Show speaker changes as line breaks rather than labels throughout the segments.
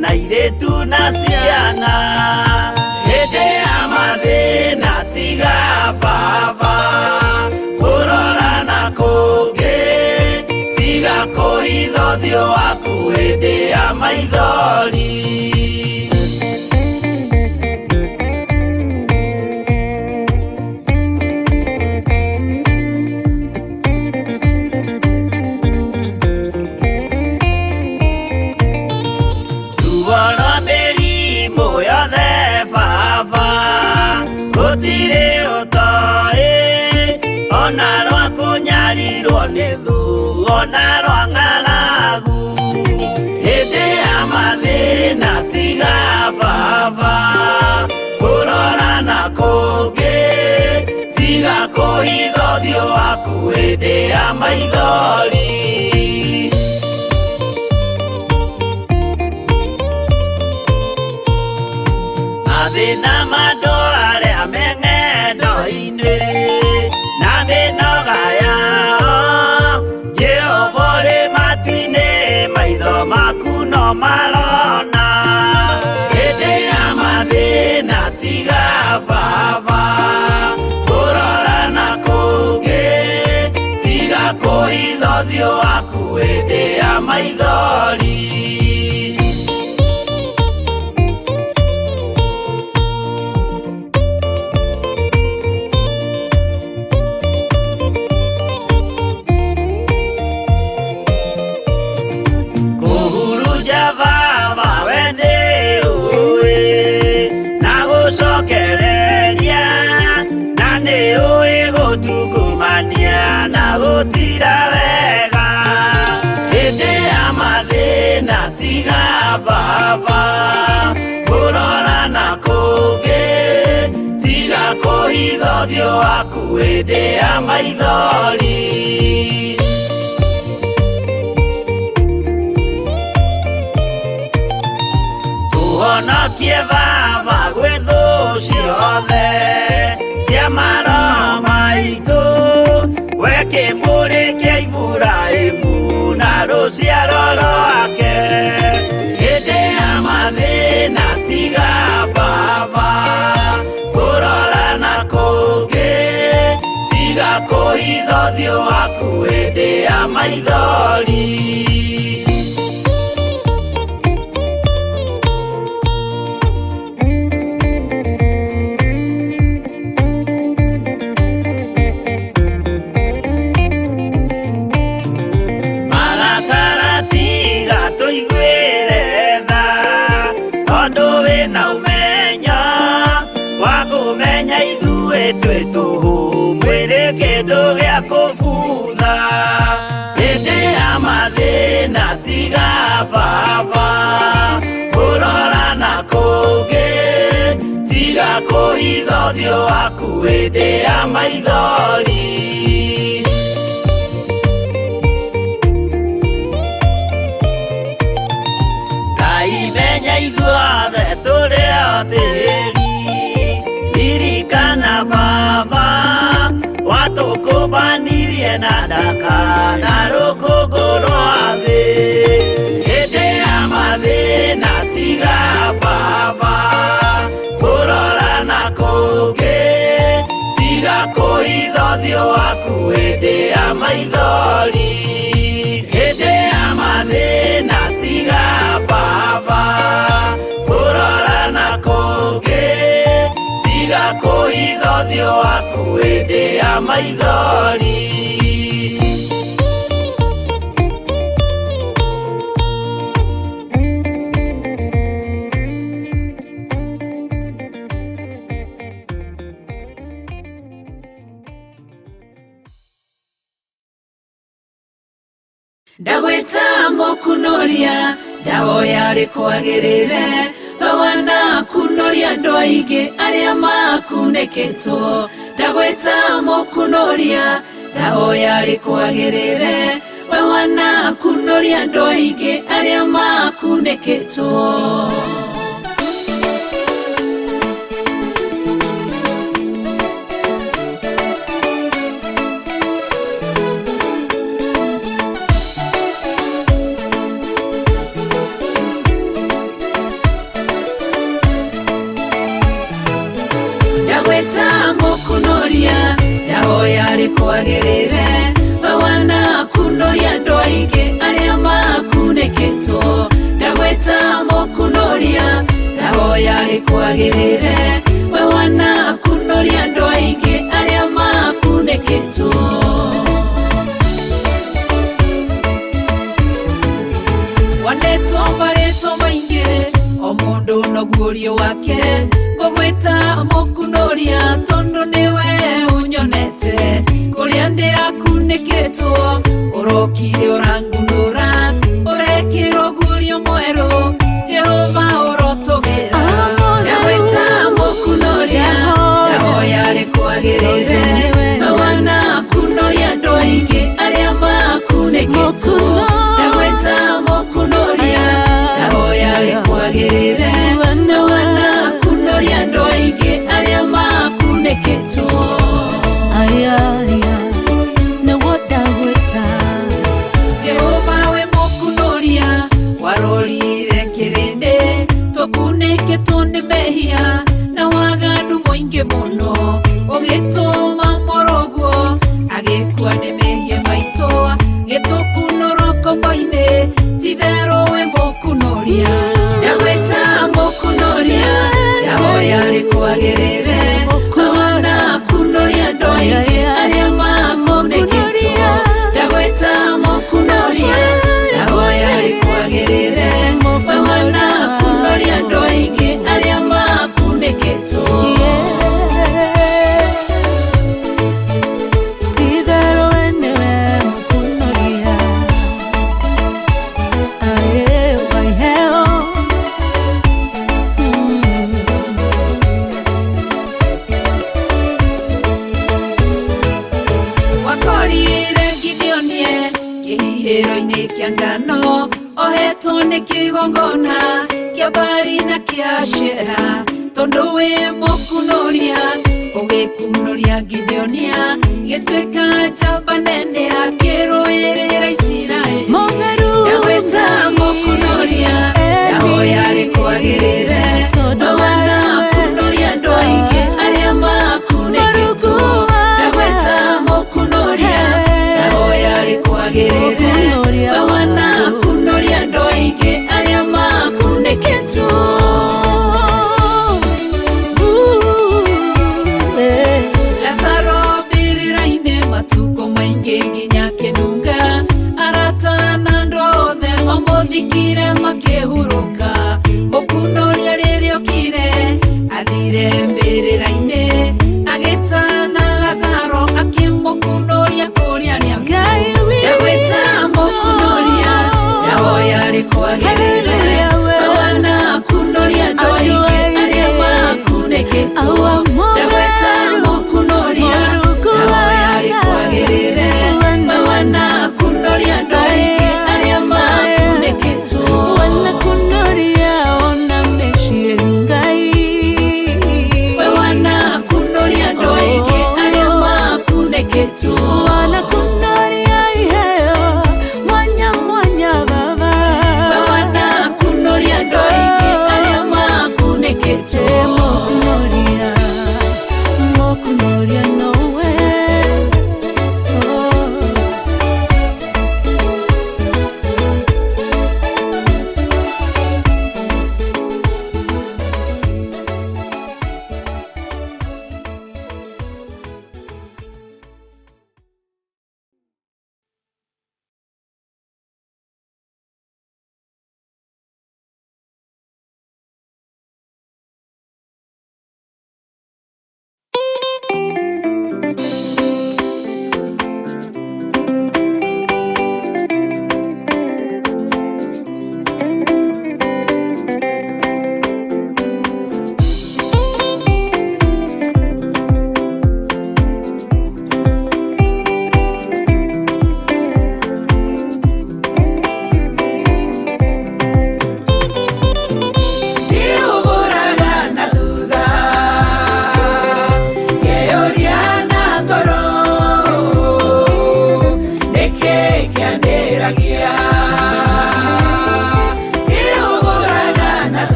na airĩtu na ciana hĩndĩ ya mathĩna tiga baba kũrora na kũngĩ tiga kũhitha ũthiũ waku hĩndĩ ya maithori. Gũtirĩ ũtoĩ ona rwa kũnyarirwo nĩ thũ ona rwa ng'aragu hĩndĩ ya mathĩna tiga baba kũrora na kũngĩ tiga kũhitha ũthiũ waku hĩndĩ ya maithori. Mathĩna ma andũ arĩa me ng'endo-inĩ na mĩnoga yao Jehova ũrĩ matu-inĩ maitho maku no marona hĩndĩ ya mathĩna tiga baba kũrora na kũngĩ tiga kũhitha ũthiũ waku hĩndĩ ya maithori. Gũtungumania na gũtira wega hĩndĩ ya mathĩna tiga baba kũrora na kũngĩ tiga kũhitha ũthiũ waku hĩndĩ ya maithori. Tũhonokie baba gwĩ thũ ciothe cia maroho maitũ we kĩmũrĩ kĩa Iburahĩmu na rũciaro rwake hĩndĩ ya mathĩna tiga baba kũrora na kũngĩ tiga kũhitha ũthiũ waku hĩndĩ ya maithori. Twĩ tũhũ mwĩrĩ kĩndũ gĩa kũbutha hĩndĩ ya mathĩna tiga baba kũrora na kũngĩ tiga kũhitha ũthiũ waku hĩndĩ ya maithori. Ngai menya ithuothe tũrĩ o tĩri ririkana baba watũkũmbanirie na ndaka na rũkũngũ rwa thĩ hĩndĩ ya mathĩna tiga baba kũrora na kũngĩ tiga kũhitha ũthiũ waku hĩndĩ ya maithori. Hĩndĩ ya mathĩna tiga baba kũrora na kũngĩ tiga kũhitha ũthiũ waku hĩndĩ ya maithori.
Ndagwĩta mũkunoria ndahoya rĩkwagĩrĩre we wanakunoria andũ aingĩ arĩa makunĩkĩtwo. Ndagwĩta mũkunoria ndahoya rĩkwagĩrĩre we wanakunoria andũ aingĩ arĩa makunĩkĩtwo. ũguũrio wake ngũgwĩta mũkunoria tondũ nĩwe ũnyonete kũrĩa ndĩrakunĩkĩtwo ũrokire ũrangunũra ũrekĩra ũguũrio mwerũ Jehova ũrotũgĩra ndagwĩta mũkunoria ndahoya rĩkwagĩrĩre mawana kunoria andũ aingĩ arĩa makunĩkĩtwo ndagwĩta mũkunoria ndahoya rĩkwagĩrĩre mawana kunoria andũ aingĩ arĩa makunĩkĩtwo
Aya, nĩguo ndagwĩta.
Jehova we mũkunoria warorire kĩrĩndĩ tũkunĩkĩtwo nĩ mehia na waganu mũingĩ mũno ũgĩtũma mũrũguo agĩkua nĩ mehia maitũ gĩtũkunũrwo ngombo-inĩ titherũ we mũkunoria ndagwĩta mũkunoria ndahoya rĩkwagĩrĩre mawana kunoria andũ aingĩ arĩa makunĩkĩtwo ndagwĩta mũkunoria ndahoya rĩkwagĩrĩre mawana kunoria andũ aingĩ arĩa makunĩkĩtwo
Ti-itherũ we nĩwe mũkunoria. Ae, wa iheo.
Wakorire Gideonie kĩhihĩro-inĩ kĩa ngano ohetwo nĩ kĩgongona kĩa Baali na kĩa Ashera tondũ wĩ mũkunoria ũgĩkunoria Gideonia gĩtuĩka njamba nene akĩrũĩrĩra Isiraeli
Mũtheru
ndagwĩta mũkunoria ndahoya rĩkwagĩrĩre mawana kunoria andũ aingĩ arĩa makunĩkĩtwo ndagwĩta mũkunoria ndahoya rĩkwagĩrĩre mawana kunoria andũ aingĩ arĩa makunĩkĩtwo Lazaro mbĩrĩra-inĩ matukũ maingĩ nginya kĩnunga arata na andũ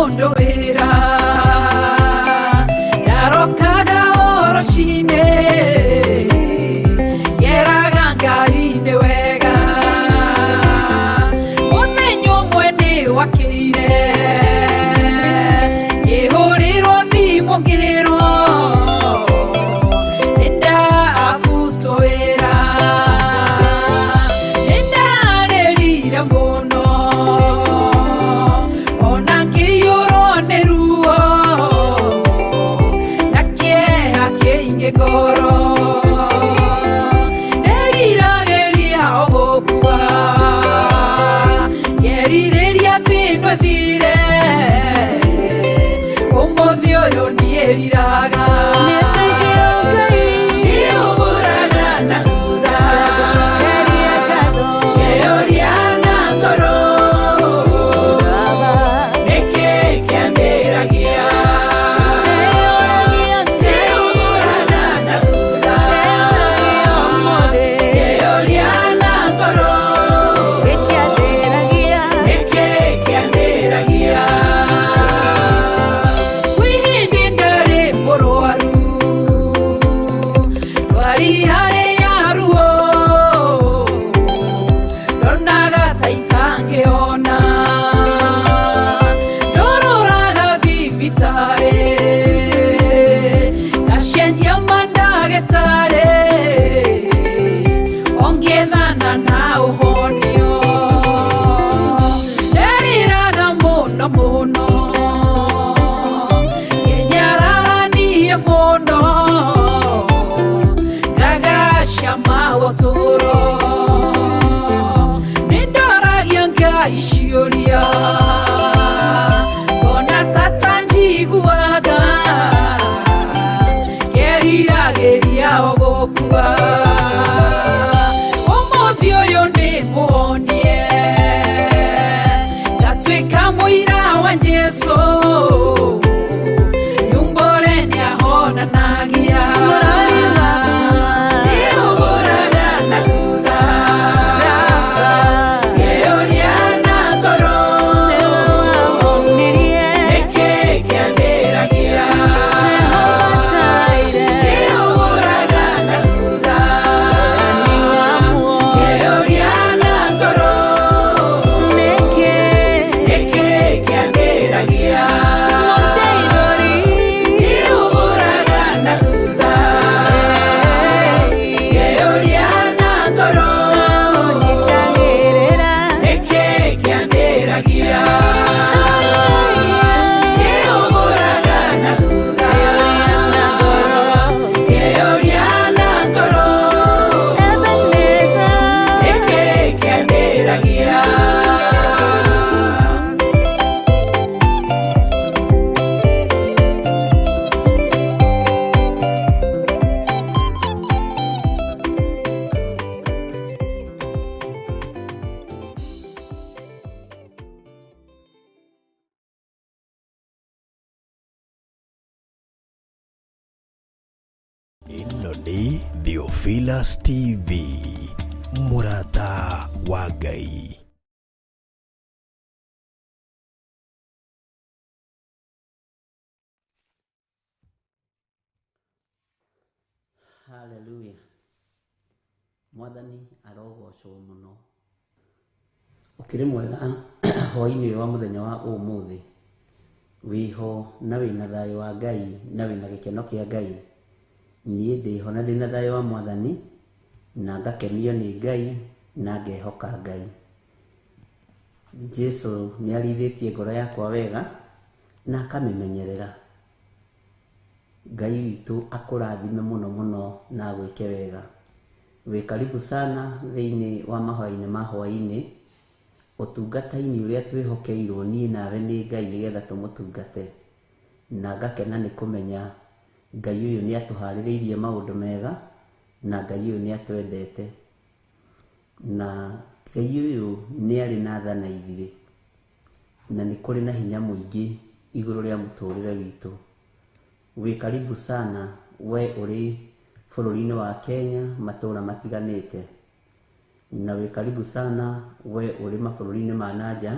Mundu wira ndarokaga oro cine ngeraga Ngai nĩ wega muthenya ũmwe nĩ wakĩire ngĩhũrĩrwo thimũ ngĩrwo nĩndabutwo wĩra nĩndarĩrire mũno ona ngĩiyũrwo nĩ ruo na kĩeha kĩingĩ ngoro nderiragĩria o gũkua ngerirĩria thĩ ĩno ĩthire ũmũthĩ ũyũ niĩriraga
Nĩ thengiũ Ngai
Nĩũgũraga na thutha
ngagũcokeria ngatho
ngeyũria na ngoro
Baba
nĩkĩ kĩandĩragia
Ndĩyũragia Ngai
Nĩũgũraga na thutha
Ndĩyũragia ũmũthĩ
ngeyũria na ngoro
Gĩkĩandĩragia
nĩkĩ kĩandĩragia kwĩ hĩndĩ ndarĩ mũrwaru ndwari harĩ ya ruo ndonaga ta itangĩona ndororaga thibitarĩ ngacenjia mandagĩtarĩ ongĩethana na ũhonio nderiraga mũno mũno ngenyararanie mũno ngagacama ũtũũro nĩndoragia Ngai ciũria ngona tata njiguaga ngeriragĩria o gũkua ũmũthĩ ũyũ nĩ mũhonie ngatuĩka mũira wa Jesũ nyumbũre nĩahonanagia
Mũrori wakwa
Nĩũgũraga na thutha
Baba
ngeyũria na ngoro
Nĩwe wahonirie
nĩkĩ kĩandĩragia
Jehova Jireh
Nĩũgũraga na thutha
Nĩ wa muoyo
ngeyũria na ngoro
Nĩkĩ
nĩkĩ kĩandĩragia
Mũndeithũri
Nĩũgũraga na thutha ngeyũria na ngoro
Ũnyitagĩrĩra
nĩkĩ kĩandĩragia Nĩũgũraga na thutha
Na ngoro
ngeyũria na ngoro
Ebenezer
nĩkĩ kĩandĩragia
Ĩno nĩ Theophilus TV, mũrata wa Ngai.
Haleluya. Mwathani arogocwo mũno. Ũkĩrĩ mwega hwaĩ-inĩ ũyũ wa mũthenya wa ũmũthĩ. Wĩho na wĩna thayũ wa Ngai na wĩna gĩkeno kĩa Ngai. Niĩ ndĩho na ndĩna thayũ wa Mwathani na ngakenio nĩ Ngai na ngehoka Ngai. Jesu nĩ arĩithĩtie ngoro yakwa wega na akamĩmenyerera. Ngai witũ akũrathime mũno mũno na agwĩke wega. Wĩ karibu sana thĩinĩ wa mahoya-inĩ ma hwaĩ-inĩ, ũtungata-inĩ ũrĩa twĩhokeirwo niĩ nawe nĩ Ngai nĩgetha tũmũtungate. Na ngakena nĩ kũmenya Ngai ũyũ nĩ atũharĩrĩirie maũndũ mega na Ngai ũyũ nĩ atwendete. Na Ngai ũyũ nĩ arĩ na tha na ithuĩ na nĩ kũrĩ na hinya mũingĩ igũrũ rĩa mũtũrĩre witũ. Wĩ karibu sana we ũrĩ bũrũri-inĩ wa Kenya matũra matiganĩte, na wĩ karibu sana we ũrĩ mabũrũri-inĩ ma nanja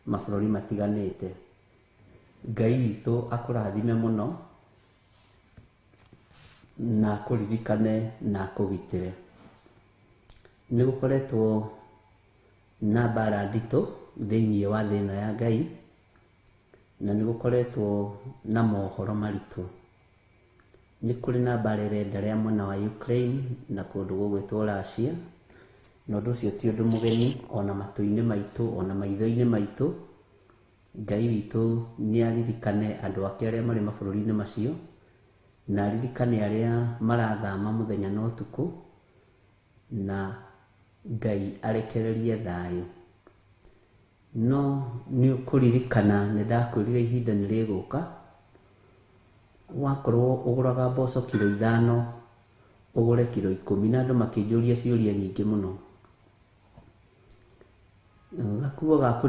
mabũrũri matiganĩte. Ngai witũ akũrathime mũno na akũririkane na akũgitĩre. Nĩ gũkoretwo na mbara nditũ thĩinĩ wa thĩ ĩno ya Ngai, na nĩ gũkoretwo na mohoro maritũ. Nĩ kũrĩ na mbara ĩrenderea mwena wa Ukraine na kũndũ gũgwĩtwo Russia, na ũndũ ũcio ti ũndũ mũgeni ona matũ-inĩ maitũ ona maitho-inĩ maitũ. Ngai witũ nĩ aririkane andũ ake arĩa marĩ mabũrũri-inĩ macio, na aririkane arĩa marathama mũthenya na ũtukũ, na Ngai arekererie thayũ. No nĩ ũkũririkana nĩ ndakwĩrire ihinda nĩ rĩgũka, wakorwo ũgũraga mboco kiro 5 ũgũre kiro 10, na andũ makĩnjũria ciũria nyingĩ mũno. Gakuo ga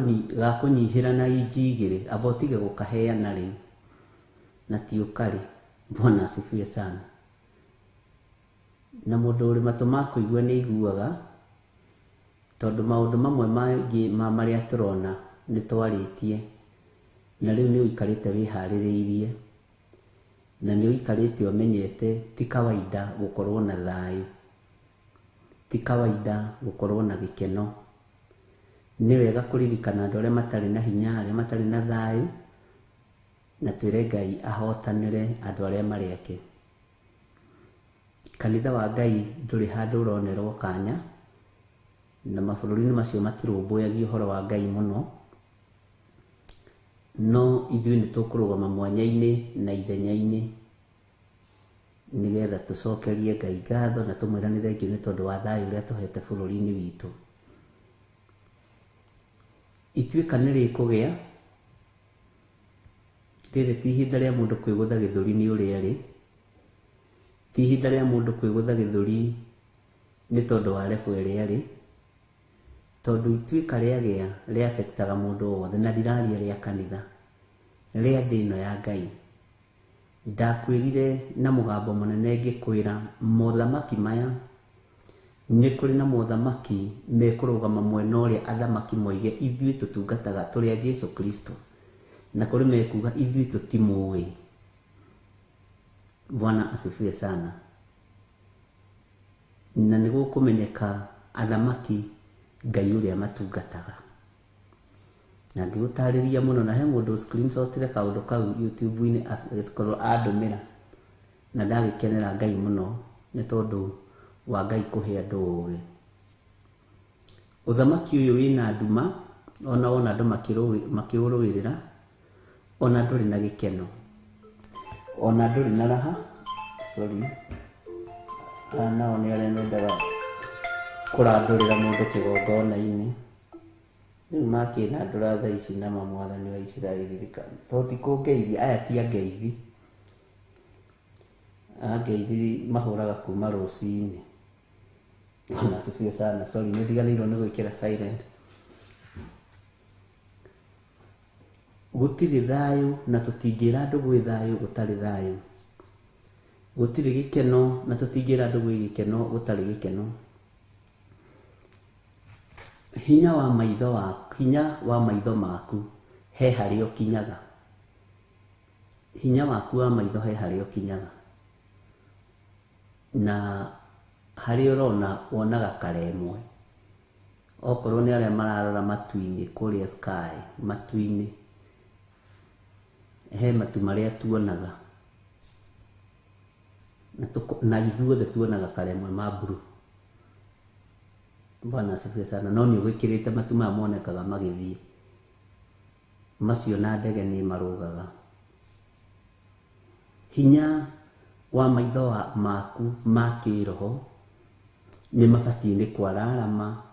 kũnyihĩra na inji 2, amba ũtige gũkaheana rĩu, na ti ũkarĩ. Bwana asifiwe sana. Na mũndũ ũrĩ matũ ma kũigua nĩ aiguaga, tondũ maũndũ mamwe mangĩ ma marĩa tũrona nĩ twarĩtie, na rĩu nĩ ũikarĩte wĩharĩrĩirie, na nĩ ũikarĩte ũmenyete ti kawaida gũkorwo na thayũ, ti kawaida gũkorwo na gĩkeno. Nĩ wega kũririkana andũ arĩa matarĩ na hinya, arĩa matarĩ na thayũ, na twĩre Ngai ahotanĩre andũ arĩa marĩ ake. Kanitha wa Ngai ndũrĩ handũ ũronerwo kanya, na mabũrũri-inĩ macio matirũmbũyagia ũhoro wa Ngai mũno, no ithuĩ nĩ tũkũrũgama mwanya-inĩ na ithenya-inĩ nĩgetha tũcokerie Ngai ngatho na tũmwĩre nĩ thengiũ nĩ tondũ wa thayũ ũrĩa tũhete bũrũri-inĩ witũ. Ituĩka nĩ rĩkũgĩa, rĩrĩ ti ihinda rĩa mũndũ kwĩgũtha gĩthũri nĩ ũrĩa arĩ, ti ihinda rĩa mũndũ kwĩgũtha gĩthũri nĩ tondũ wa level ĩrĩa arĩ, tondũ ituĩka rĩagĩa rĩafektaga mũndũ wothe, na ndiraria rĩa kanitha, rĩa thĩ ĩno ya Ngai. Ndakwĩrire na mũgambo mũnene ngĩkwĩra mothamaki maya, nĩ kũrĩ na mothamaki mekũrũgama mwena ũrĩa athamaki moige ithuĩ tũtungataga tũrĩ a Jesu Kristo, na kũrĩ mekuga ithuĩ tũtimũĩ. Bwana asifiwe sana. Na nĩ gũkũmenyeka athamaki Ngai ũrĩa matungataga. Na ngĩgũtarĩria mũno, na he mũndũ screenshotire kaũndũ kau YouTube-inĩ agĩkorwo andũmĩra, na ndagĩkenera Ngai mũno nĩ tondũ wa Ngai kũhe andũ ũgĩ. Ũthamaki ũyũ wĩna nduma, ona wona andũ makĩũrũĩrĩra, ona ndũrĩ na gĩkeno, ona ndũrĩ na raha. Sorry, aya nao nĩ arĩa mendaga kũrandũrĩra mũndũ kĩgongona-inĩ. Rĩu makĩnandũra thaa ici na mwathani wa Isiraeli, to ti kũngeithia, aya ti angeithi. Angeithi mahũraga kuma rũcinĩ. Bwana asifiwe sana. Sorry, nĩ ndiganĩirwo nĩ gwĩkĩra silent. Gũtirĩ thayũ, na tũtingĩra andũ gwĩ thayũ gũtarĩ thayũ. Gũtirĩ gĩkeno, na tũtingĩra andũ gwĩ gĩkeno gũtarĩ gĩkeno. Hinya wa maitho waku, hinya wa maitho maku he harĩa ũkinyaga. Hinya waku wa maitho he harĩa ũkinyaga, na harĩa ũrona wonaga karemwe. Okorwo nĩ arĩa mararora matu-inĩ kũrĩa sky, matu-inĩ he matu marĩa tuonaga, na ithuothe tuonaga karemwe ma blue. Bwana asifiwe sana. No nĩ ũgĩkĩrĩte matu maya monekaga magĩthiĩ, macio na ndege nĩ marũgaga. Hinya wa maitho maku ma kĩroho nĩ mabatiĩ nĩ kwararama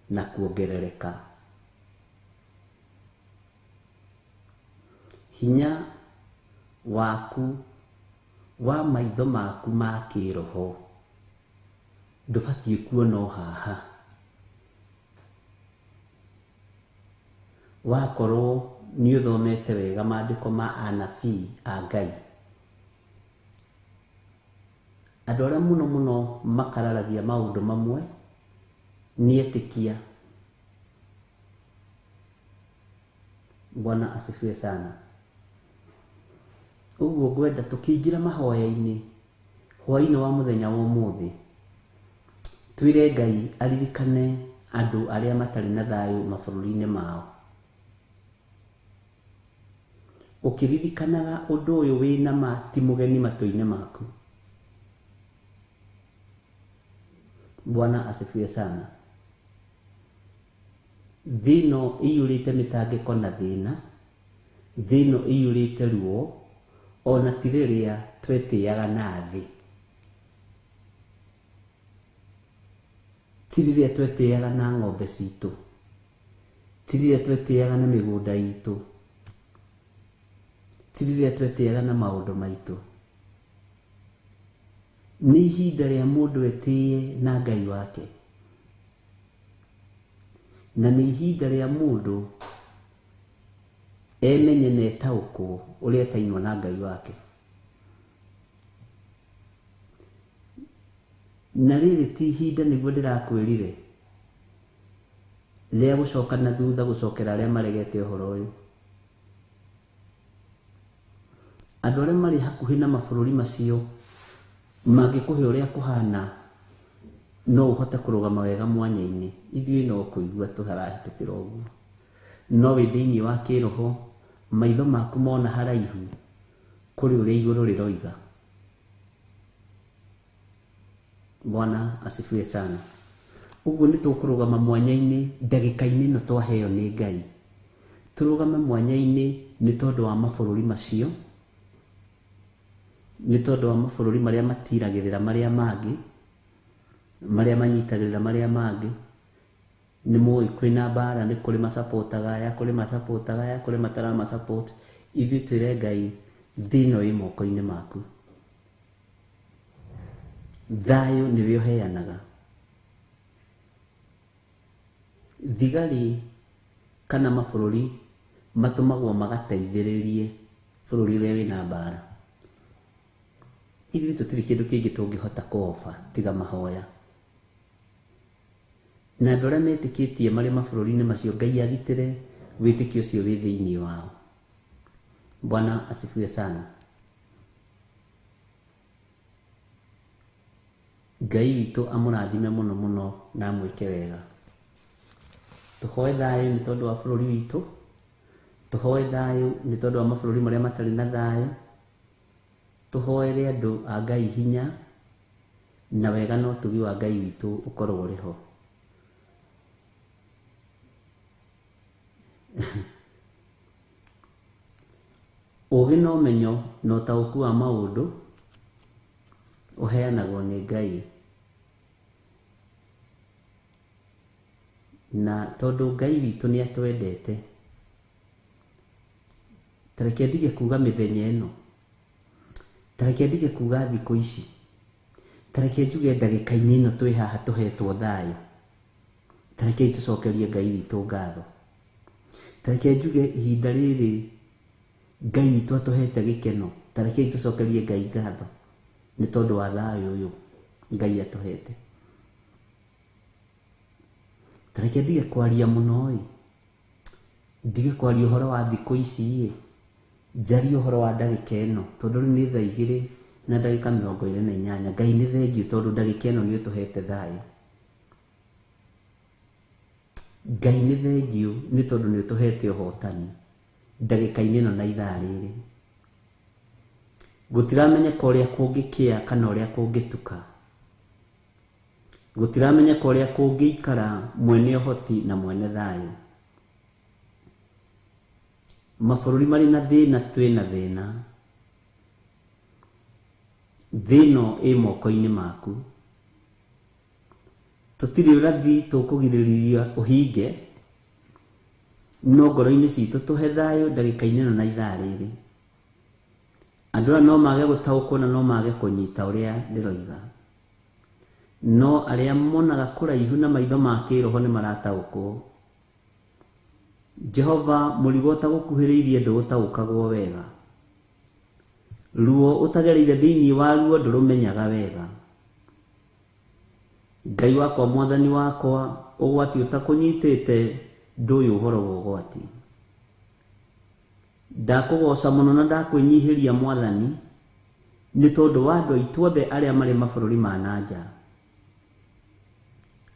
na kuongerereka. Hinya waku wa maitho maku ma kĩroho ndũbatiĩ kuona o haha. Wakorwo nĩ ũthomete wega maandĩko ma anabii a Ngai, andũ arĩa mũno mũno makararagia maũndũ mamwe nĩ etĩkia. Bwana asifiwe sana. Ũguo ngwenda tũkĩingĩra mahoya-inĩ hwaĩ-inĩ wa mũthenya wa ũmũthĩ, twĩre Ngai aririkane andũ arĩa matarĩ na thayũ mabũrũri-inĩ mao. Ũkĩririkanaga ũndũ ũyũ wĩna ma ti mũgeni matũ-inĩ maku. Bwana asifiwe sana. Thĩ ĩno ĩiyũrĩte mĩtangĩko na thĩna, thĩ ĩno ĩiyũrĩte ruo, ona ti rĩrĩa twetĩaga na thĩ, ti rĩrĩa twetĩaga na ng'ombe citũ, ti rĩrĩa twetĩaga na mĩgũnda itũ, ti rĩrĩa twetĩaga na maũndũ maitũ. Nĩ ihinda rĩa mũndũ etĩe na Ngai wake, na nĩ ihinda rĩa mũndũ emenye na etaũkwo ũrĩa etainwo na Ngai wake. Na rĩrĩ ti ihinda, nĩguo ndĩrakwĩrire, rĩa gũcoka na thutha gũcokera arĩa maregete ũhoro ũyũ. Andũ arĩa marĩ hakuhĩ na mabũrũri macio mangĩkũhe ũrĩa kũhana, no ũhote kũrũgama wega mwanya-inĩ. Ithuĩ no kũigua tũharahĩtũkĩra ũguo, no wĩ thĩinĩ wa kĩroho, maitho maku mona haraihu kũrĩ ũrĩa igũrũ rĩroiga. Bwana asifiwe sana. Ũguo nĩ tũkũrũgama mwanya-inĩ ndagĩka-inĩ ĩno twaheo nĩ Ngai. Tũrũgame mwanya-inĩ nĩ tondũ wa mabũrũri macio, nĩ tondũ wa mabũrũri marĩa matiragĩrĩra marĩa mangĩ, marĩa manyitagĩrĩra marĩa mangĩ. Nĩ mũĩ kwĩna mbara, nĩ kũrĩ macapotaga aya, kũrĩ macapotaga aya, kũrĩ matarama support. Ithuĩ twĩre Ngai, thĩ ĩno ĩ moko-inĩ maku. Thayũ nĩwe ũheanaga. Thigari kana mabũrũri matũmagwo magateithĩrĩrie bũrũri ũrĩa wĩna mbara. Ithuĩ tũtirĩ kĩndũ kĩngĩ tũngĩhota kũoba tiga mahoya. Na andũ arĩa metĩkĩtie marĩ mabũrũri-inĩ macio, Ngai agitĩre wĩtĩkio ũcio wĩ thĩinĩ wao. Bwana asifiwe sana. Ngai witũ amũrathime mũno mũno na amwĩke wega. Tũhoe thayũ nĩ tondũ wa bũrũri witũ, tũhoe thayũ nĩ tondũ wa mabũrũri marĩa matarĩ na thayũ, tũhoere andũ a Ngai hinya, na wega na ũtugi wa Ngai witũ ũkorwo ũrĩ ho. Ũgĩ na ũmenyo na ũtaũku wa maũndũ ũheanagwo nĩ Ngai. Na tondũ Ngai witũ nĩ atwendete, ta reke ndige kuga mĩthenya ĩno, ta reke ndige kuga thikũ ici, ta reke njuge ndagĩka-inĩ ĩno twĩ haha tũhetwo thayũ, ta reke tũcokerie Ngai witũ ngatho. Ta reke njuge ihinda rĩrĩ Ngai witũ atũhete gĩkeno, ta reke tũcokerie Ngai ngatho nĩ tondũ wa thayũ ũyũ Ngai atũhete. Ta reke ndige kwaria mũno ĩ, ndige kwaria ũhoro wa thikũ ici ĩ, njarie ũhoro wa ndagĩka ĩno, tondũ rĩu nĩ thaa 2:28. Ngai nĩ thengiũ tondũ ndagĩka ĩno nĩ ũtũhete thayũ. Ngai nĩ thengiũ nĩ tondũ nĩ ũtũhete ũhotani ndagĩka-inĩ ĩno na ithaa rĩrĩ. Gũtiramenyeka ũrĩa kũngĩkĩa kana ũrĩa kũngĩtuka, gũtiramenyeka ũrĩa kũngĩikara mwene ũhoti na mwene thayũ. Mabũrũri marĩ na thĩna, twĩna thĩna. Thĩ ĩno ĩ moko-inĩ maku. Tũtirĩ ũrathi tũkũgirĩrĩria ũhinge, no ngoro-inĩ citũ tũhe thayũ ndagĩka-inĩ ĩno na ithaa rĩrĩ. Andũ aya no mage gũtaũkwo na no mage kũnyita ũrĩa ndĩroiga, no arĩa monaga kũraihu na maitho ma kĩroho nĩ marataũkwo. Jehova, mũrigo ũtagũkuhĩrĩirie ndũũtaũkagwo wega, ruo ũtagereire thĩinĩ wa ruo ndũrũmenyaga wega. Ngai wakwa, mwathani wakwa, ũgwati ũtakũnyitĩte ndũĩ ũhoro wa ũgwati. Ndakũgoca mũno na ndakwĩnyihĩria Mwathani nĩ tondũ wa andũ aitũ othe arĩa marĩ mabũrũri ma na nja,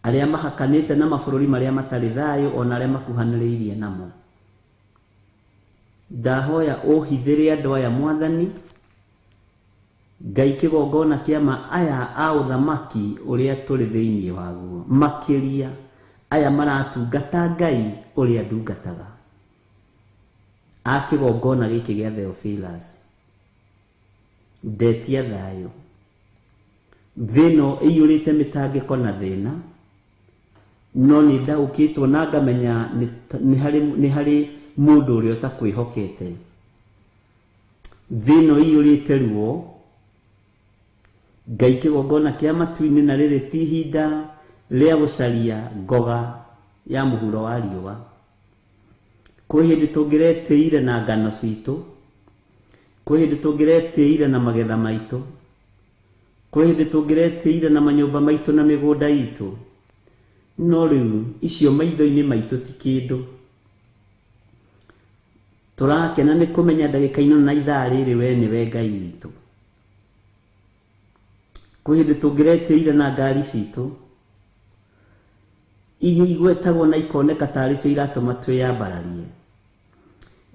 arĩa mahakanĩte na mabũrũri marĩa matarĩ thayũ ona arĩa makuhanĩrĩirie namo. Ndahoya ũhithĩre andũ aya Mwathani Ngai kĩgongona kĩa ma aya a ũthamaki ũrĩa tũrĩ thĩinĩ waguo, makĩria aya maratungata Ngai ũrĩa ndungataga, a kĩgongona gĩkĩ gĩa Theophilus. Ndetia thayũ. Thĩ ĩno ĩiyũrĩte mĩtangĩko na thĩna, no nĩ ndaũkĩtwo na ngamenya nĩ harĩ mũndũ ũrĩa ũtakwĩhokete. Thĩ ĩno ĩiyũrĩte ruo, Ngai kĩgongona kĩa matu-inĩ, na rĩrĩ ti ihinda rĩa gũcaria ngoga ya mũhuro wa riũa. Kwĩ hĩndĩ tũngĩretĩire na ngano citũ, kwĩ hĩndĩ tũngĩretĩire na magetha maitũ, kwĩ hĩndĩ tũngĩretĩire na manyũmba maitũ na mĩgũnda itũ, no rĩu icio maitho-inĩ maitũ ti kĩndũ. Tũrakena nĩ kũmenya ndagĩka ĩno na ithaa rĩrĩ we nĩwe Ngai witũ. Kwĩ hĩndĩ tũngĩretĩire na ngari citũ iria igwetagwo na ikoneka tarĩ cio iratũma twĩyambararie,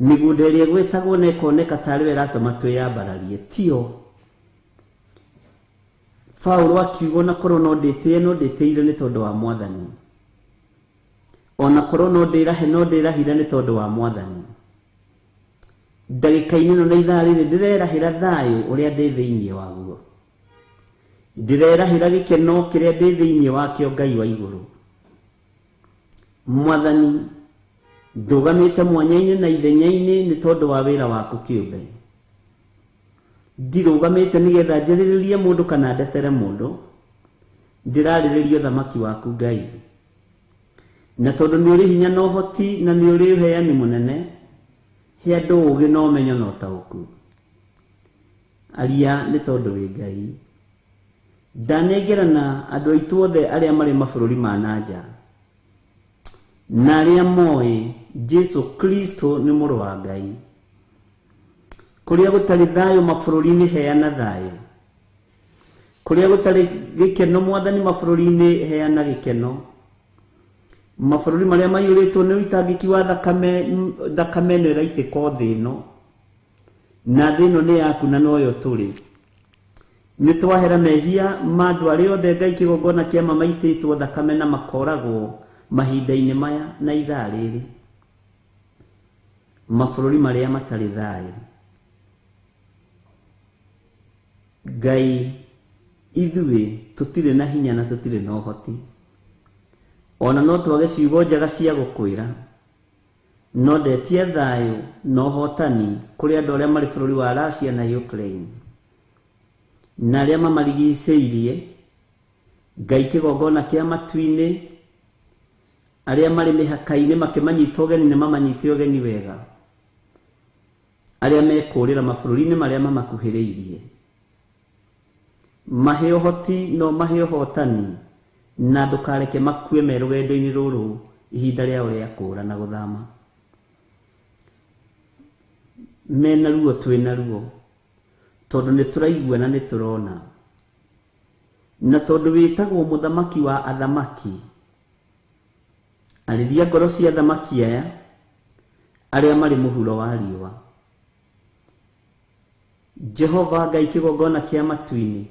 mĩgũnda ĩrĩa ĩgwetagwo na ĩkoneka tarĩ yo ĩratũma twĩyambararie, tio. Paũlũ akiuga ona korwo no ndĩtĩe, no ndĩtĩire nĩ tondũ wa Mwathani, ona korwo no ndĩrahe, no ndĩrahire nĩ tondũ wa Mwathani. Ndagĩka-inĩ ĩno na ithaa rĩrĩ ndĩrerahĩra thayũ ũrĩa ndĩ thĩinĩ waguo, ndĩrerahĩra gĩkeno kĩrĩa ndĩ thĩinĩ wakĩo Ngai wa igũrũ. Mwathani, ndũgamĩte mwanya-inĩ na ithenya-inĩ nĩ tondũ wa wĩra waku kĩũmbe. Ndirũgamĩte nĩgetha njarĩrĩrie mũndũ kana ndetere mũndũ, ndĩrarĩrĩria ũthamaki waku Ngai. Na tondũ nĩ ũrĩ hinya na ũhoti na nĩ ũrĩ ũheani mũnene, he andũ ũũgĩ na ũmenyo na ũtaũku. Aria nĩ tondũ wĩ Ngai. Ndanengerana andũ aitũ othe arĩa marĩ mabũrũri ma na nja na arĩa moĩ Jesu Kristo nĩ mũrũ wa Ngai. Kũrĩa gũtarĩ thayũ mabũrũri-inĩ heana thayũ, kũrĩa gũtarĩ gĩkeno Mwathani mabũrũri-inĩ heana gĩkeno. Mabũrũri marĩa maiyũrĩtwo nĩ ũitangĩki wa thakame, thakame ĩno ĩraitĩka thĩ ĩno, na thĩ ĩno nĩ yaku na noyo tũrĩ. Nĩ twahera mehia ma andũ arĩa othe Ngai kĩgongona kĩa ma maitĩtwo thakame na makoragwo mahinda-inĩ maya na ithaa rĩrĩ. Mabũrũri marĩa matarĩ thayũ, Ngai ithuĩ tũtirĩ na hinya na tũtirĩ na ũhoti, ona no twage ciugo njega cia gũkwĩra, no ndetie thayũ na ũhotani kũrĩ andũ arĩa marĩ bũrũri wa Russia na Ukraine na arĩa mamarigicĩirie. Ngai kĩgongona kĩa matu-inĩ, arĩa marĩ mĩhaka-inĩ makĩmanyita ũgeni nĩ mamanyite ũgeni wega, arĩa mekũrĩra mabũrũri-inĩ marĩa mamakuhĩrĩirie, mahe ũhoti no mahe ũhotani, na ndũkareke makue me rũgendo-inĩ rũrũ ihinda rĩao rĩa kũũra na gũthama. Mena ruo twĩna ruo, tondũ nĩ tũraigua na nĩ tũrona, na tondũ wĩtagwo mũthamaki wa athamaki, arĩria ngoro cia athamaki aya arĩa marĩ mũhuro wa riũa. Jehova Ngai kĩgongona kĩa matu-inĩ,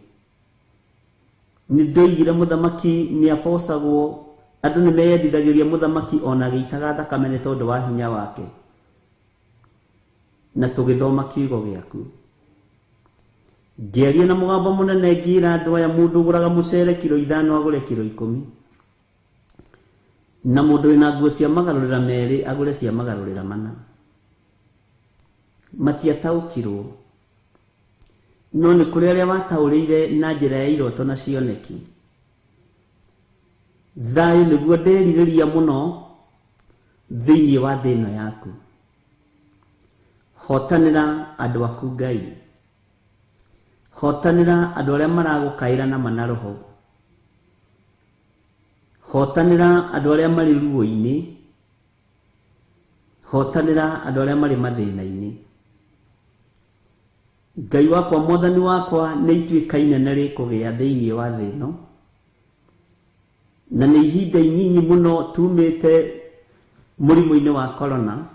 nĩ ndoigire mũthamaki nĩ abocagwo, andũ nĩ meyendithagĩria mũthamaki ona agĩitaga thakame nĩ tondũ wa hinya wake, na tũgĩthoma kiugo gĩaku. Ngĩaria na mũgambo mũnene ngĩra andũ aya, mũndũ ũgũraga mũcere kiro 5 agũre kiro 10, na mũndũ wĩna nguo cia magarũrĩra 2 agũre cia magarũrĩra 4. Matiataũkirwo, no nĩ kũrĩ arĩa wataũrĩire na njĩra ya iroto na cioneki. Thayũ nĩguo nderirĩria mũno thĩinĩ wa thĩ ĩno yaku. Hotanĩra andũ aku Ngai, hotanĩra andũ arĩa maragũkaĩra na mana roho, hotanĩra andũ arĩa marĩ ruo-inĩ, Hotanĩra andũ arĩa marĩ mathĩna-inĩ. Ngai wakwa mwathani wakwa, nĩ ituĩka inene rĩkũgĩa thĩinĩ wa thĩ ĩno, na nĩ ihinda inyinyi mũno tumĩte mũrimũ-inĩ wa corona.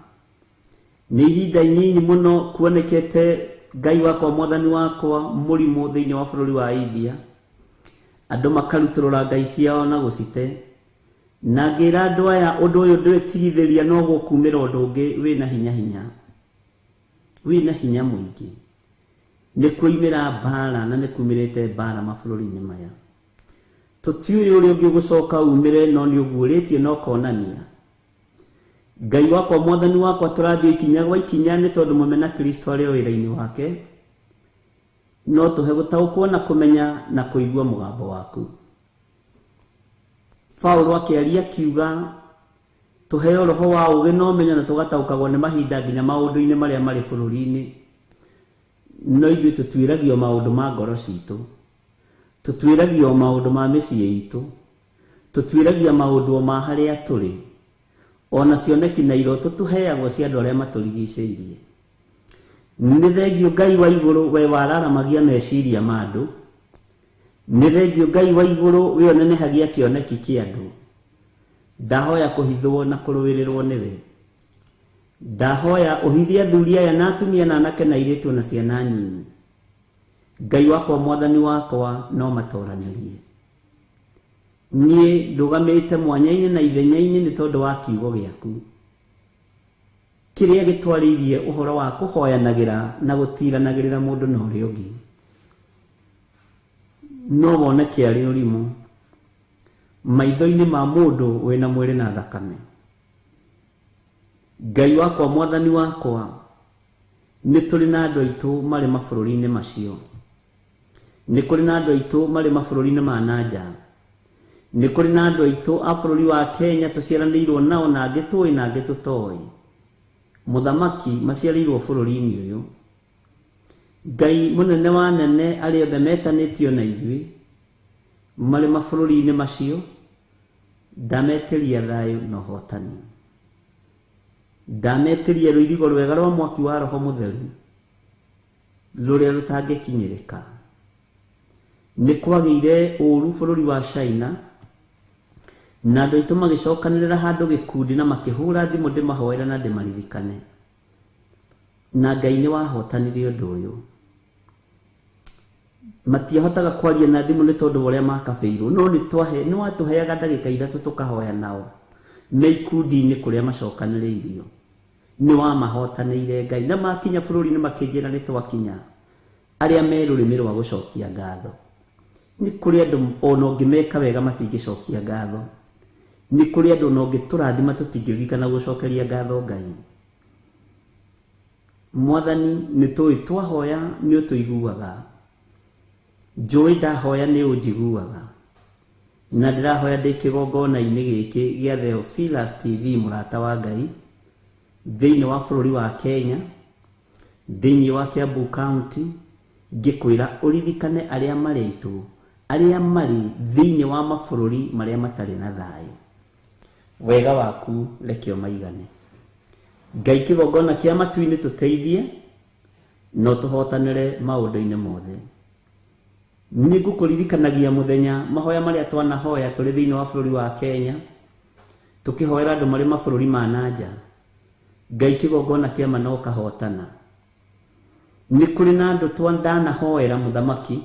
Nĩ ihinda inyinyi mũno kuonekete, Ngai wakwa mwathani wakwa, mũrimũ thĩinĩ wa bũrũri wa India, andũ makarutũrũra ngai ciao na gũcite. Na ngĩra andũ aya ũndũ ũyũ ndwĩtigithĩria, no gũkumĩra ũndũ ũngĩ wĩna hinya hinya, wĩna hinya mũingĩ. Nĩ kuimĩra mbara na nĩ kumĩrĩte mbara mabũrũri-inĩ maya. Tũtiũĩ ũrĩa ũngĩ ũgũcoka umĩre, no nĩ ũguũrĩtie na ũkonania. Ngai wakwa mwathani wakwa, tũrathiĩ ikinya gwa ikinya nĩ tondũ mũmena Kristo arĩ o wĩra-inĩ wake. No tũhe gũtaũkwo na kũmenya na kũigua mũgambo waku. Paulo akĩaria akiuga tũheo roho wa ũũgĩ na ũmenyo na tũgataũkagwo nĩ mahinda nginya maũndũ-inĩ marĩa marĩ bũrũri-inĩ. No ithuĩ tũtuĩragio maũndũ ma ngoro citũ, tũtuĩragio maũndũ ma mĩciĩ itũ, tũtuĩragia maũndũ o ma harĩa tũrĩ. Ona cioneki na iroto tũheagwo cia andũ arĩa matũrigicĩirie. Nĩ thengio Ngai wa igũrũ, we wararamagia meciria ma andũ. Nĩ thengio Ngai wa igũrũ, we onenehagia kĩoneki kĩa andũ. Ndahoya kũhithwo na kũrũĩrĩrwo nĩwe. Ndahoya ũhithie athuri aya na atumia na anake na airĩtu na ciana nyinyi. Ngai wakwa mwathani wakwa, no matoranĩrie. Niĩ ndũgamĩte mwanya-inĩ na ithenya-inĩ nĩ tondũ wa kiugo gĩaku kĩrĩa gĩtwarĩirie ũhoro wa kũhoyanagĩra na gũtiranagĩrĩra mũndũ na ũrĩa ũngĩ. No woneke arĩ ũrimũ maitho-inĩ ma mũndũ wĩna mwĩrĩ na thakame. Ngai wakwa mwathani wakwa, nĩ tũrĩ na andũ aitũ marĩ mabũrũri-inĩ macio. Nĩ kũrĩ na andũ aitũ marĩ mabũrũri-inĩ ma na nja. Nĩ kũrĩ na andũ aitũ a bũrũri wa Kenya tũciaranĩirwo nao na angĩ tũĩ na angĩ tũtoĩ. Mũthamaki maciarĩirwo bũrũri-inĩ ũyũ. Ngai mũnene wa nene, arĩa othe metanĩtio na ithuĩ marĩ mabũrũri-inĩ macio, ndametĩria thayũ na ũhotani. Ndametĩria rũirigo rwega rwa mwaki wa Roho Mũtheru rũrĩa rũtangĩkinyĩrĩka. Nĩ kwagĩire ũũru bũrũri wa China, na andũ aitũ magĩcokanĩrĩra handũ gĩkundi na makĩhũra thimũ ndĩmahoere na ndĩmaririkane. Na Ngai nĩ wahotanire ũndũ ũyũ. Matiahotaga kwaria na thimũ nĩ tondũ wa ũrĩa makabĩirwo, no nĩ watũheaga ndagĩka 3 tũkahoya nao me ikundi-inĩ kũrĩa macokanĩrĩirio. Nĩ wamahotanĩire Ngai, na makinya bũrũri-inĩ makĩnjĩra nĩ twakinya, arĩa me rũrĩmĩ rwa gũcokia ngatho. Nĩ kũrĩ andũ ona ũngĩmeka wega matingĩcokia ngatho. Nĩ kũrĩ andũ ona ũngĩtũrathima tũtingĩririkana gũcokeria ngatho Ngai. Mwathani, nĩ tũĩ twahoya nĩ ũtũiguaga. Njũĩ ndahoya nĩ ũnjiguaga. Na ndĩrahoya ndĩ kĩgongona-inĩ gĩkĩ gĩa Theophilus TV mũrata wa Ngai, thĩinĩ wa bũrũri wa Kenya, thĩinĩ wa Kiambu County, ngĩkwĩra ũririkane arĩa marĩ aitũ, arĩa marĩ thĩinĩ wa mabũrũri marĩa matarĩ na thayũ. Wega waku reke ũmaigane. Ngai kĩgongona kĩa matu-inĩ tũteithie, no tũhotanĩre maũndũ-inĩ mothe. Nĩ ngũkũririkanagia mũthenya mahoya marĩa twanahoya tũrĩ thĩinĩ wa bũrũri wa Kenya, tũkĩhoera andũ marĩ mabũrũri ma na nja. Ngai kĩgongona kĩa ma no ũkahotana. Nĩ kũrĩ na andũ twandanahoera mũthamaki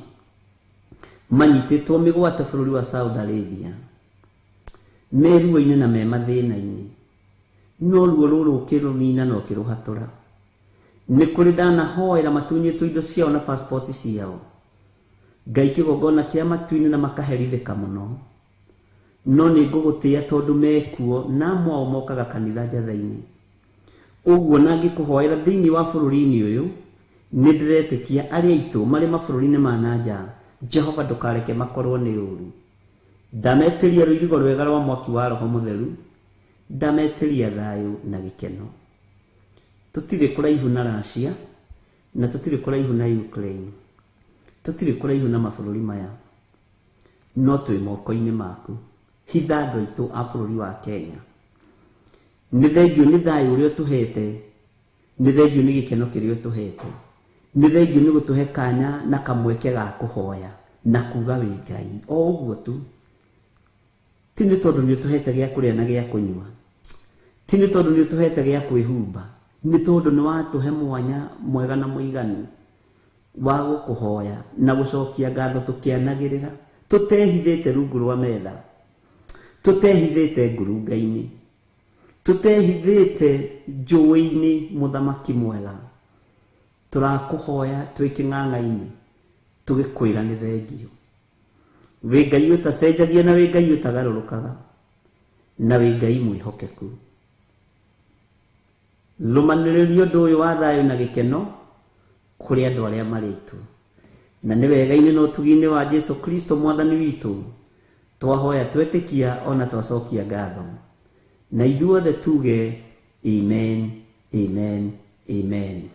manyitĩtwo mĩgwate bũrũri wa Saudi Arabia, me ruo-inĩ na me mathĩna-inĩ, no ruo rũrũ ũkĩrũnina na ũkĩrũhatũra. Nĩ kũrĩ ndanahoera matunyĩtwo indo ciao na passport ciao. Ngai kĩgongona kĩa matu-inĩ na makaherithĩka mũno. No nĩ ngũgũtĩĩa tondũ mekuo na amwe ao mokaga kanitha njatha-inĩ. Ũguo na ngĩkũhoera thĩinĩ wa bũrũri-inĩ ũyũ, nĩ ndĩretĩkia arĩa aitũ marĩ mabũrũri-inĩ ma na nja, Jehova ndũkareke makorwo nĩ ũũru. Ndametĩria rũirigo rwega rwa mwaki wa Roho Mũtheru, ndametĩria thayũ na gĩkeno. Tũtirĩ kũraihu na Russia, na tũtirĩ kũraihu na Ukraine, tũtirĩ kũraihu na mabũrũri maya, no twĩ moko-inĩ maku. Hitha andũ aitũ a bũrũri wa Kenya. Nĩ thengiũ nĩ thayũ ũrĩa ũtũhete, nĩ thengiũ nĩ gĩkeno kĩrĩa ũtũhete, nĩ thengiũ nĩ gũtũhe kanya na kamweke ga kũhoya na kuga wĩ Ngai o ũguo tu. Ti nĩ tondũ nĩ ũtũhete gĩa kũrĩa na gĩa kũnyua, ti nĩ tondũ nĩ ũtũhete gĩa kwĩhumba, nĩ tondũ nĩ watũhe mwanya mwega na mũiganu wa gũkũhoya na gũcokia ngatho tũkĩanagĩrĩra, tũtehithĩte rungu rwa metha, tũtehithĩte ngurunga-inĩ, tũtehithĩte njũĩ-inĩ. Mũthamaki mwega, tũrakũhoya twĩ kĩng'ang'a-inĩ tũgĩkwĩra nĩ thengiũ. Wĩ Ngai ũtacenjagia na wĩ Ngai ũtagarũrũkaga na wĩ Ngai mwĩhokeku. Rũmanĩrĩria ũndũ ũyũ wa thayũ na gĩkeno kũrĩ andũ arĩa marĩ aitũ, na nĩ wega-inĩ na ũtugi-inĩ wa Jesu Kristo mwathani witũ twahoya twetĩkia ona twacokia ngatho, na ithuothe tuge amen, amen, amen.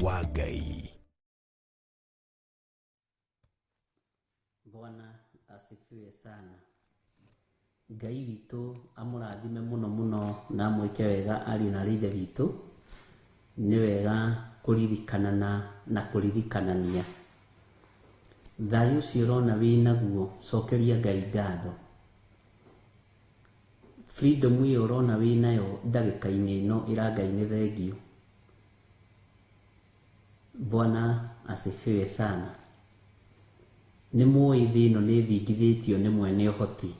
wa Ngai.
Bwana asifiwe sana. Ngai witũ amũrathime mũno mũno na amwĩke wega ariũ na aarĩ a Ithe witũ. Nĩ wega kũririkanana na kũririkanania. Thayũ ũcio ũrona wĩnaguo, cokeria Ngai ngatho. Freedom ĩyo ũrona wĩnayo ndagĩka-inĩ ĩno ĩra Ngai nĩ thengiũ. Bwana asifiwe sana. Nĩ mũĩ thĩ ĩno nĩ ĩthingithĩtio nĩ mwene ũhoti,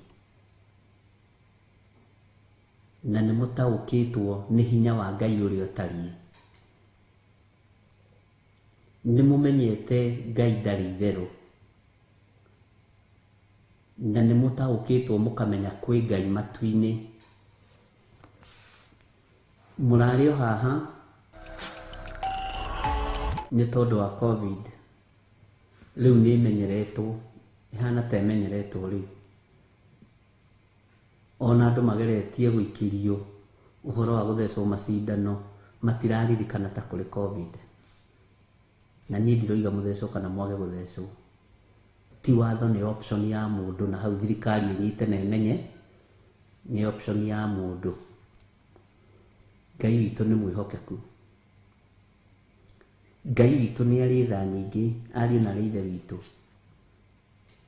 na nĩ mũtaũkĩtwo nĩ hinya wa Ngai ũrĩa ũtariĩ. Nĩ mũmenyete Ngai ndarĩ itherũ, na nĩ mũtaũkĩtwo mũkamenya kwĩ Ngai matu-inĩ. Mũrarĩ o haha nĩ tondũ wa COVID. Rĩu nĩ ĩmenyeretwo, ĩhana ta ĩmenyeretwo rĩu. Ona andũ mageretie gũikĩrio ũhoro wa gũthecwo macindano matiraririkana ta kũrĩ COVID. Na niĩ ndiroiga mũthecwo kana mwage gũthecwo. Ti watho, nĩ option ya mũndũ, na hau thirikari ĩnyite na ĩmenye nĩ option ya mũndũ. Ngai witũ nĩ mwĩhokeku. Ngai witũ nĩ arĩ tha nyingĩ, ariũ na aarĩ a Ithe witũ.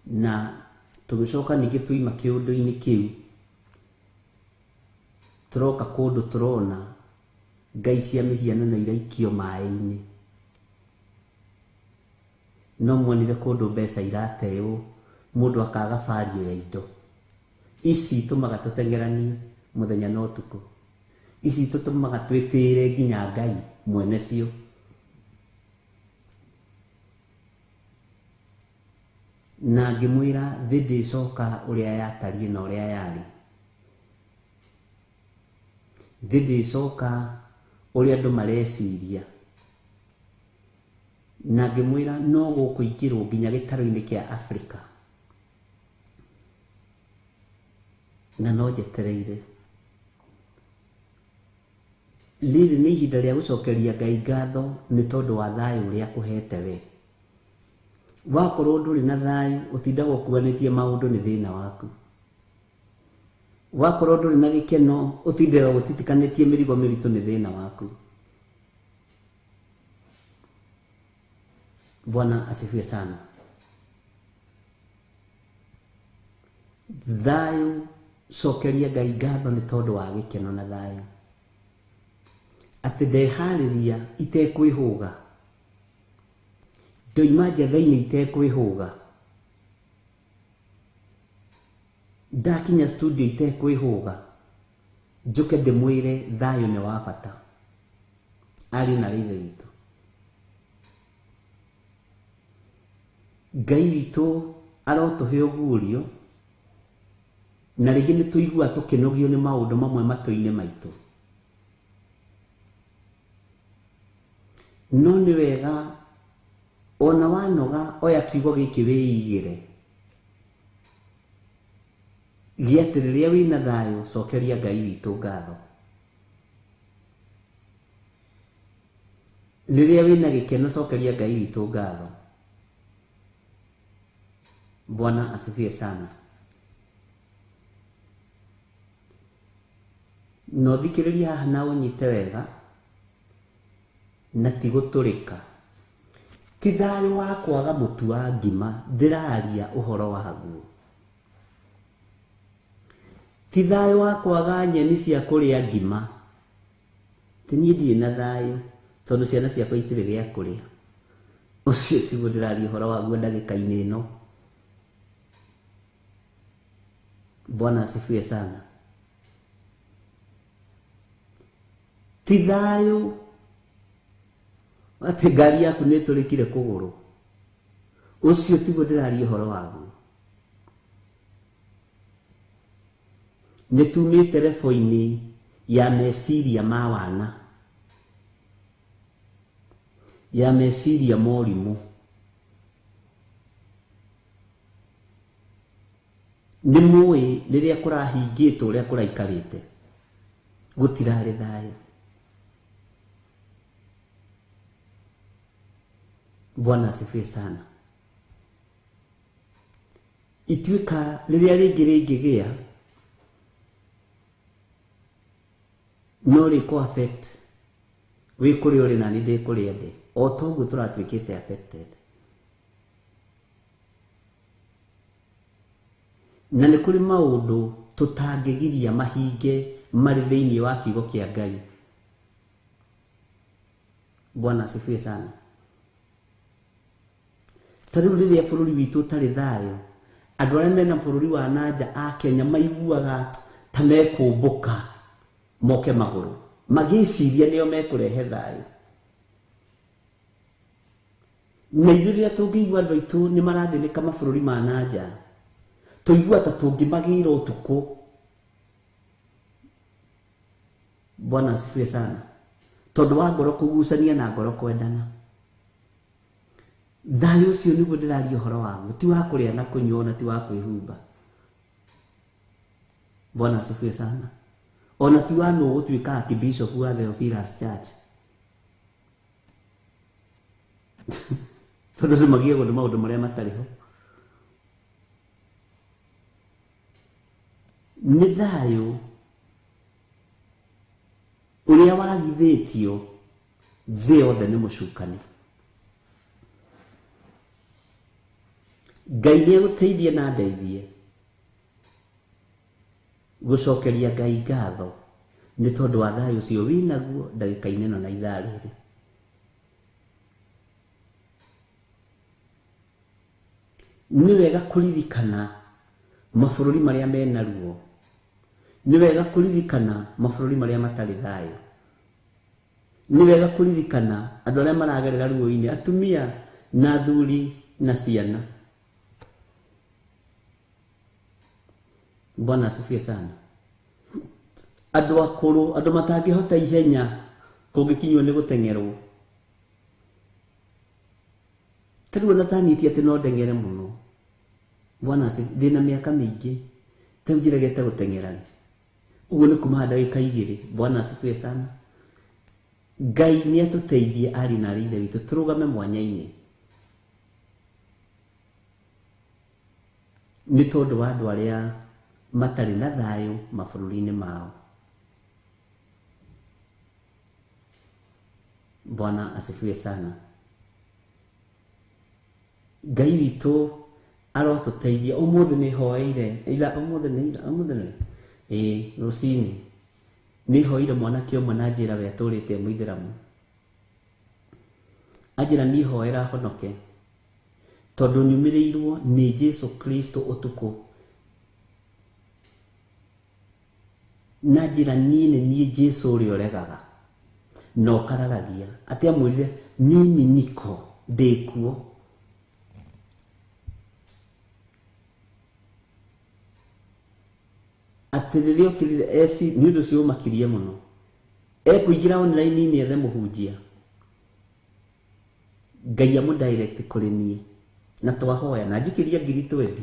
Na tũgĩcoka ningĩ twaima kĩũndũ-inĩ kĩu, tũroka kũndũ tũrona ngai cia mĩhianano iraikio maĩ-inĩ. No muonire kũndũ mbeca iratewo, mũndũ akaga bario ya indo. Ici itũmaga tũteng'eranie mũthenya na ũtukũ. Ici itũtũmaga twĩtĩĩre nginya Ngai mwene cio. Na ngĩmwĩra thĩ ndĩcoka ũrĩa yatariĩ na ũrĩa yarĩ. Thĩ ndĩcoka ũrĩa andũ mareciria. Na ngĩmwĩra no gũkũingĩrwo nginya gĩtarũ-inĩ kĩa Afrika. Na no njetereire. Rĩrĩ nĩ ihinda rĩa gũcokeria Ngai ngatho nĩ tondũ wa thayũ ũrĩa akũhete we. Wakorwo ndũrĩ na thayũ, ũtindaga ũkuanĩtie maũndũ nĩ thĩna waku. Wakorwo ndũrĩ na gĩkeno, ũtindaga ũtitikanĩtie mĩrigo mĩritũ nĩ thĩna waku. Bwana asifiwe sana. Thayũ, cokeria Ngai ngatho nĩ tondũ wa gĩkeno na thayũ. Atĩ ndeharĩria itekwĩhũga, ndoima njetha-inĩ itekwĩhũga, ndakinya studio itekwĩhũga, njũke ndĩmwĩre thayũ nĩ wa bata. Ariũ na aarĩ a Ithe witũ, Ngai witũ arotũhe ũguũrio, na rĩngĩ nĩ tũiguaga tũkĩnogio nĩ maũndũ mamwe matũ-inĩ maitũ. No nĩ wega ona wanoga oya kiugo gĩkĩ wĩigĩre, gĩa atĩ rĩrĩa wĩna thayũ cokeria Ngai witũ ngatho. Rĩrĩa wĩna gĩkeno cokeria Ngai witũ ngatho. Bwana asifiwe sana. Na ũthikĩrĩrie haha na ũnyite wega, na ti gũtũrĩka. Ti thayũ wa kwaga mũtu wa ngima ndĩraria ũhoro waguo. Ti thayũ wa kwaga nyeni cia kũrĩa ngima. Ti niĩ ndirĩ na thayũ tondũ ciana ciakwa itirĩ gĩa kũrĩa. Ũcio tiguo ndĩraria ũhoro waguo ndagĩka-inĩ ĩno. Bwana asifiwe sana. Ti thayũ atĩ ngari yaku nĩ ĩtũrĩkire kũgũrũ. Ũcio tiguo ndĩraria ũhoro waguo. Nĩ tumĩte rebo-inĩ ya meciria ma wana, ya meciria ma ũrimũ. Nĩ mũĩ rĩrĩa kũrahingĩtwo ũrĩa kũraikarĩte, gũtirarĩ thayũ. Bwana asifiwe sana. Ituĩka rĩrĩa rĩngĩ rĩngĩgĩa no rĩkũ affect wĩ kũrĩa ũrĩ na niĩ ndĩ kũrĩa ndĩ, o toguo tũratuĩkĩte affected. Na nĩ kũrĩ maũndũ tũtangĩgiria mahinge marĩ thĩinĩ wa kiugo kĩa Ngai. Bwana asifiwe sana. Ta rĩu rĩrĩa bũrũri witũ ũtarĩ thayũ, andũ arĩa mena bũrũri wa nanja a Kenya maiguaga ta mekũmbũka moke magũrũ, magĩciria nĩo mekũrehe thayũ. Na ithuĩ rĩrĩa tũngĩigua andũ aitũ nĩ marathĩnĩka mabũrũri ma nanja, tũigua ta tũngĩmagĩra ũtukũ. Bwana asifiwe sana. Tondũ wa ngoro kũgucania na ngoro kwendana. Thayũ ũcio nĩguo ndĩraria ũhoro waguo, ti wa kũrĩa na kũnyua ona ti wa kwĩhumba. Bwana asifiwe sana. Ona ti wa nũ gũtuĩka archbishop wa Theophilus Church. Tondũ andũ magiagwo nĩ maũndũ marĩa matarĩ ho. Nĩ thayũ ũrĩa wagithĩtio thĩ yothe nĩ mũcukani. Ngai nĩ egũteithie na ndeithie gũcokeria Ngai ngatho nĩ tondũ wa thayũ ũcio wĩnaguo ndagĩka-inĩ ĩno na ithaa rĩrĩ. Nĩ wega kũririkana mabũrũri marĩa mena ruo, nĩ wega kũririkana mabũrũri marĩa matarĩ thayũ, nĩ wega kũririkana andũ arĩa maragerera ruo-inĩ, atumia na athuri na ciana. Bwana asifiwe sana. Andũ akũrũ, andũ matangĩhota ihenya kũngĩkinywo nĩ gũteng'erwo. Ta rĩu ona tanitie atĩ no ndeng'ere mũno. Bwana asifiwe, ndĩna mĩaka mĩingĩ, ta rĩu njĩregete gũteng'era rĩ, ũguo nĩ kuma ndagĩka igĩrĩ. Bwana asifiwe sana. Ngai nĩ atũteithie ariũ na aarĩ a Ithe witũ tũrũgame mwanya-inĩ nĩ tondũ wa andũ arĩa matarĩ na thayũ mabũrũri-inĩ mao. Bwana asifiwe sana. Ngai witũ arotũteithia. Ũmũthĩ nĩ hoeire, ira ũmũthĩ nĩ ira ũmũthĩ nĩ ĩĩ rũcinĩ nĩ hoeire mwanake ũmwe na njĩra we atũrĩte e mũithĩramu. Anjĩra niĩ hoera honoke tondũ nyumĩrĩirwo nĩ Jesu Kristo ũtukũ, na njĩra niĩ nĩ niĩ Jesu ũrĩa ũregaga na ũkararagia. Atĩ amwĩrire mimi niko ndĩkuo. Atĩ rĩrĩa okĩrire eci nĩ ũndũ ũcio ũmakirie mũno, ekũingĩra online-inĩ ethe mũhunjia, Ngai amũ direct kũrĩ niĩ na twahoya na njikĩria 20,000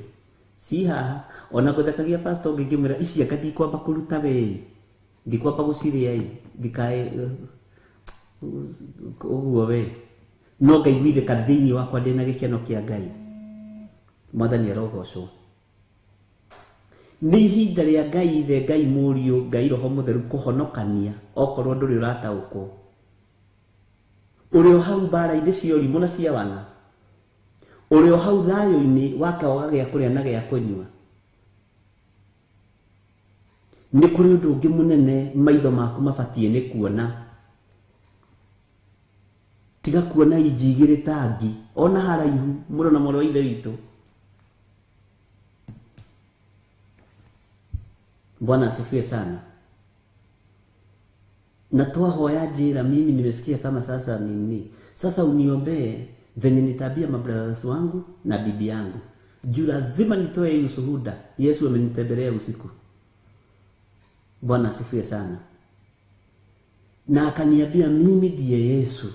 ci haha. Ona gũthekagia pastor ũngĩ ngĩmwĩra ici anga ndikwamba kũruta we, ndikwamba gũcirĩa ĩ, ndikae ũguo we, no ngaiguithĩka thĩinĩ wakwa ndĩna gĩkeno kĩa Ngai. Mwathani arogocwo. Nĩ ihinda rĩa Ngai Ithe, Ngai Mũriũ, Ngai Roho Mũtheru kũhonokania okorwo ndũrĩ ũrataũkwo. Ũrĩ o hau mbara-inĩ cia ũrimũ na cia wana, ũrĩ o hau thayũ-inĩ wa kwaga gĩa kũrĩa na gĩa kũnyua. Nĩ kũrĩ ũndũ ũngĩ mũnene maitho maku mabatiĩ nĩ kuona. Tiga kuona inji igĩrĩ ta ngi ona haraihu mũrũ na mwarĩ wa Ithe witũ. Bwana asifiwe sana. Na twahoya njĩra, mimi nimesikia kama sasa nini, sasa uniombee venye nitabia mabrothers wangu na bibi yangu, juu lazima nitoe hii ushuhuda. Yesu amenitembelea usiku. Bwana asifiwe sana. Na akaniambia mimi ndiye Yesu.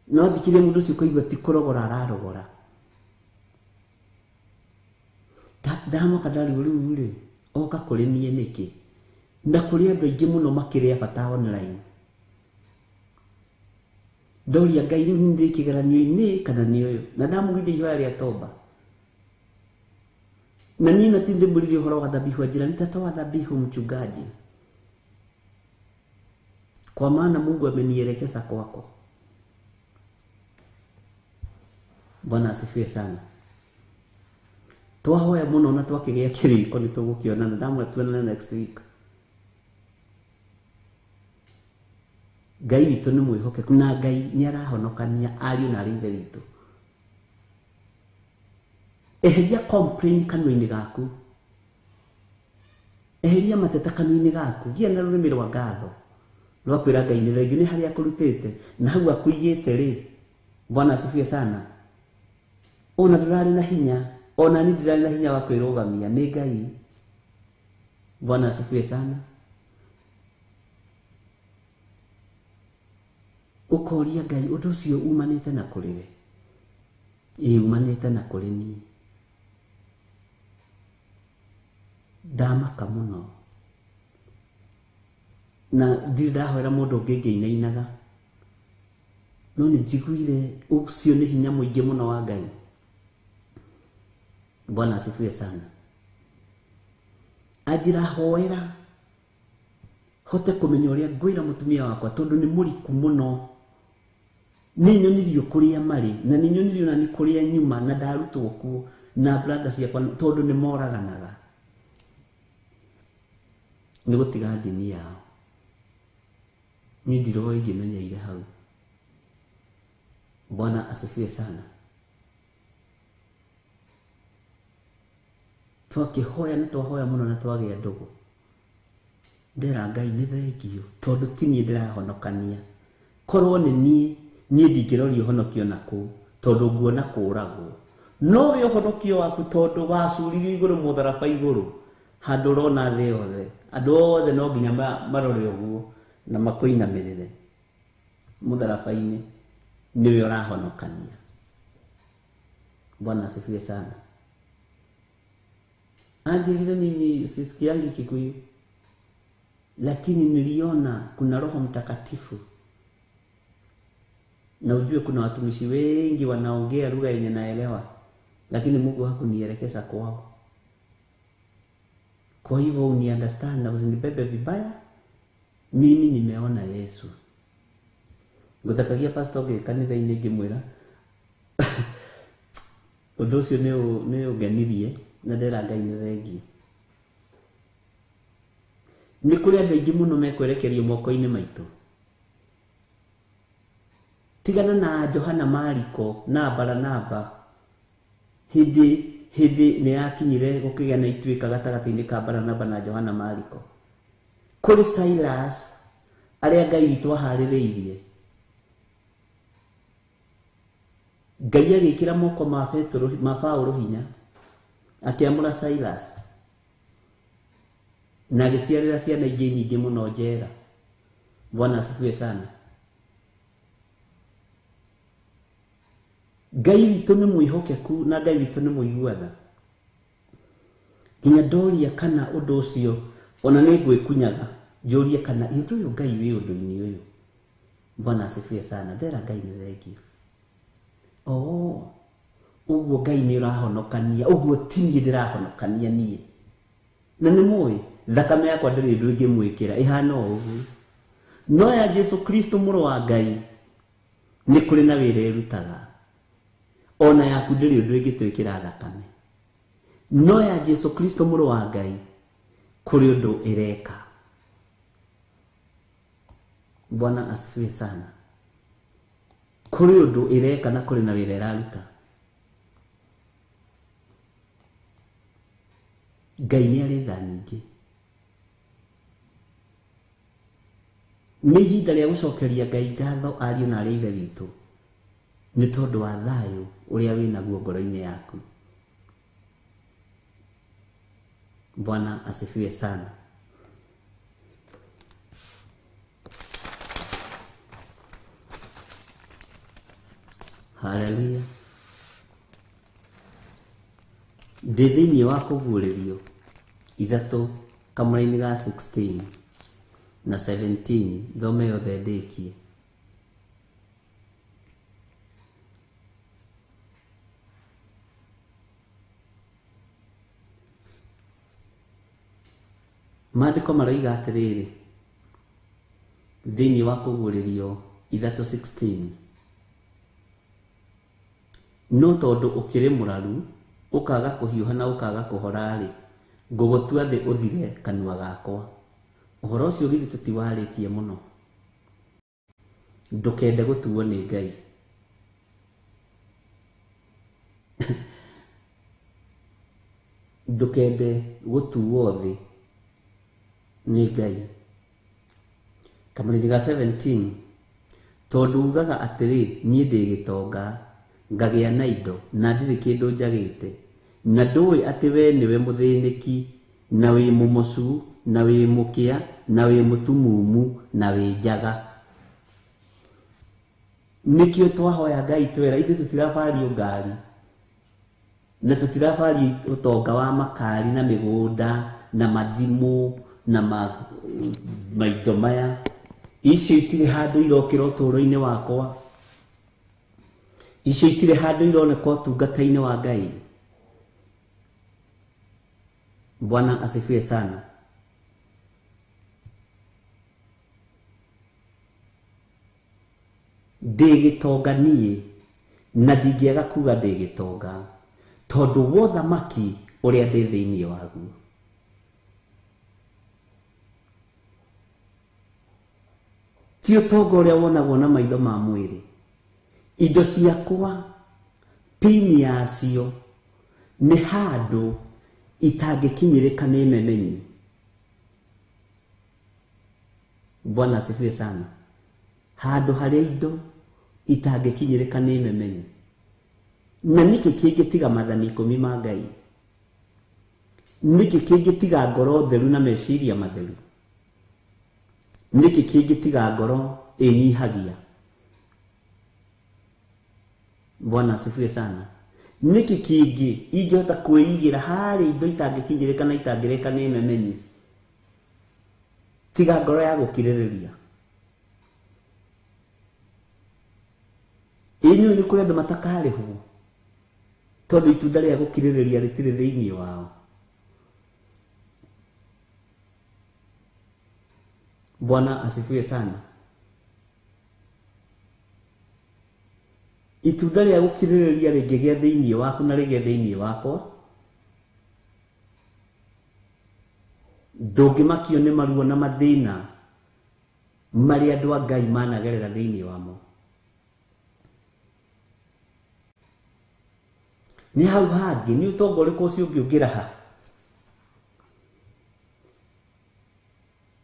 No thikirie mundu ucio ukaigua ti kũrogora ararogora. Ndamoka ndarigwo rĩu rĩ, oka kũrĩ niĩ nĩkĩ? Na kũrĩ andũ aingĩ mũno makĩrĩ a bata online. Ndoria Ngai rĩu nĩ ndĩ kĩgeranio-inĩ kana nĩ ũyũ, na ndamũgithia ihoya rĩa toba. Na niĩ na ti ndĩmũririe ũhoro wa dhabihu, anjĩra nitatoa dhabihu mchungaji, kwa maana Mungu amenielekeza kwako. Bwana asifiwe sana. Twahoya muno na twakĩgĩa kĩrĩko nĩ tũgũkĩonana, ndamwĩra tuonane next week. Ngai witũ nĩ mwĩhokeku na Ngai nĩ arahonokania ariũ na arĩ ithe witũ. Eheria complain kanua-inĩ gaku, eheria mateta kanua-inĩ gaku, gĩa na rũrĩmĩ rwa ngatho rwa kwĩra Ngai nĩ thengiũ nĩ harĩa akũrutĩte na hau akũigĩte rĩ. Bwana asifiwe sana. Ona ndũrarĩ na hinya, ona niĩ ndirarĩ na hinya wa kwĩrũgamia, nĩ Ngai. Bwana asifiwe sana. Ũkoria Ngai ũndũ ũcio umanĩte na kũrĩ we, ĩ umanĩte na kũrĩ niĩ. Ndamaka mũno na ndirĩ ndahoera mũndũ ũngĩ ngĩinainaga, no nĩ njiguire ũcio nĩ hinya mũingĩ mũno wa Ngai. Bwana asifiwe sana. Anjĩra hoera hote kũmenya ũrĩa ngwĩra mũtumia wakwa, tondũ nĩ mũriku mũno. Nĩ nyonirio kũrĩa marĩ na nĩ nyonirio na nĩ kũrĩa nyuma na ndarutwo kuo na brother ciakwa, tondũ nĩ moraganaga nĩ gũtiga ndini yao. Niĩ ndiroĩ ingĩmenyeire hau. Bwana asifiwe sana. Twakĩhoya nĩ twahoya mũno na twagĩa ndũgũ. Ndera Ngai nĩ thengio, tondũ ti niĩ ndĩrahonokania. Korwo nĩ niĩ, niĩ ndingĩroria ũhonokio na kũu, tondũ nguona kũragwo. No we ũhonokio waku tondũ wacuririo igũrũ mũtharaba igũrũ, handũ ũrona thĩ yothe, andũ othe no nginya marore ũguo na makũinamĩrĩre mũtharaba-inĩ, nĩwe ũrahonokania. Bwana asifiwe sana. Anjĩrire mimi sisikiangi Kikuyu, lakini niliona kuna Roho Mtakatifu. Na ujue kuna watumishi wengi wanaongea lugha yenye naelewa, lakini Mungu hakunielekeza kwao. Kwa hivyo uni understand na usinibebe vibaya. Mimi nimeona Yesu. Nguthakagia pastor ũngĩ kanitha-inĩ ngĩmwĩra ũndũ ũcio nĩ ũngenirie na ndera Ngai nĩ thengiũ. Nĩ kũrĩ andũ aingĩ mũno mekwerekerio moko-inĩ maitũ. Tigana na Johana Mariko na Baranaba. Hĩndĩ nĩ yakinyire gũkĩgĩa na ituĩka gatagatĩ-inĩ ka Baranaba na Johana Mariko. Kũrĩ Silas arĩa Ngai witũ aharĩrĩirie, Ngai agĩkĩra moko ma Petero ma Paũlũ hinya, akĩamũra Silas na agĩciarĩra ciana ingĩ nyingĩ mũno njera. Bwana asifiwe sana. Ngai witũ nĩ mwĩhokeku na Ngai witũ nĩ mũigua tha. Nginya ndoria kana ũndũ ũcio ona nĩ ngwĩkunyaga, njũrie kana ũndũ ũyũ Ngai wĩ ũndũ-inĩ ũyũ. Bwana asifiwe sana. Ndera Ngai nĩ thengiũ. Oh, ũguo Ngai nĩ ũrahonokania, ũguo ti niĩ ndĩrahonokania niĩ. Na nĩ mũĩ thakame yakwa ndĩrĩ ũndũ ĩngĩmwĩkĩra, ĩhana o ũguo. No ya Jesu Kristo mũrũ wa Ngai nĩ kũrĩ na wĩra ĩrutaga. Ona yaku ndĩrĩ ũndũ ĩngĩtwĩkĩra thakame. No ya Jesu Kristo mũrũ wa Ngai kũrĩ ũndũ ĩreka. Bwana asifiwe sana. Kũrĩ ũndũ ĩreka na kũrĩ na wĩra ĩraruta. Ngai nĩ arĩ tha nyingĩ. Nĩ ihinda rĩa gũcokeria Ngai ngatho ariũ na arĩa ithe witũ, nĩ tondũ wa thayũ ũrĩa wĩnaguo ngoro-inĩ yaku. Bwana asifiwe sana. Haleluya. Ndĩ thĩinĩ wa kũguũrĩrio ithatũ kamũra-inĩ ga 16 na 17, thome yothe ndĩkie. Maandĩko maroiga atĩrĩrĩ thĩinĩ wa Kũguũrĩrio 3:16, no tondũ ũkĩrĩ mũraru, ũkaga kũhiũha na ũkaga kũhora-rĩ, ngũgũtua thĩ ũthire kanua gakwa. Ũhoro ũcio githĩ tũtiwarĩtie mũno? Ndũkende gũtuo nĩ Ngai. Ndũkende gũtuo thĩ nĩ Ngai. Kamũrĩri ga 17, tondũ ugaga atĩrĩ, niĩ ndĩ gĩtonga, ngagĩa na indo, na ndirĩ kĩndũ njagĩte, na ndũĩ atĩ we nĩwe mũthĩnĩki, na wĩ mũmocu, na wĩ mũkĩa, na wĩ mũtumumu, na wĩ njaga. Nĩkĩo twahoya Ngai twera ithuĩ tũtirabario ngari, na tũtirabario ũtonga wa makari na mĩgũnda na mathimũ na maindo maya. Icio itirĩ handũ irokĩra ũtũũro-inĩ wakwa, icio itirĩ handũ ironeka ũtungata-inĩ wa Ngai. Bwana asifiwe sana. Ndĩ gĩtonga niĩ, na ndingĩaga kuga ndĩ gĩtonga, tondũ wa ũthamaki ũrĩa ndĩ thĩinĩ waguo. Ti ũtonga ũrĩa wonagwo na maitho ma mwĩrĩ. Indo ciakwa, pini yacio, nĩ handũ itangĩkinyĩrĩka nĩ memenyi. Bwana asifiwe sana. Handũ harĩa indo itangĩkinyĩrĩka nĩ memenyi. Na nĩkĩ kĩngĩtiga maathani 10 ma Ngai? Nĩkĩ kĩngĩtiga ngoro theru na meciria matheru? Nĩkĩ kĩngĩtiga ngoro ĩnyihagia? Bwana asifiwe sana. Nĩkĩ kĩngĩ ingĩhota kwĩigĩra harĩ indo itangĩkinyĩrĩka na itangĩrĩka nĩ memenyi? Tiga ngoro ya gũkirĩrĩria. Ĩĩ nĩ kũrĩ andũ matakarĩhwo tondũ itunda rĩa gũkirĩrĩria rĩtirĩ thĩinĩ wao. Bwana asifiwe sana. Itunda rĩa gũkirĩrĩria rĩngĩgĩa thĩinĩ waku na rĩgĩe thĩinĩ wakwa, ndũngĩmakio nĩ maruo na mathĩna marĩa andũ a Ngai managerera thĩinĩ wamo. Nĩ hau hangĩ nĩ ũtonga ũrĩkũ ũcio ũngĩ ũngĩraha?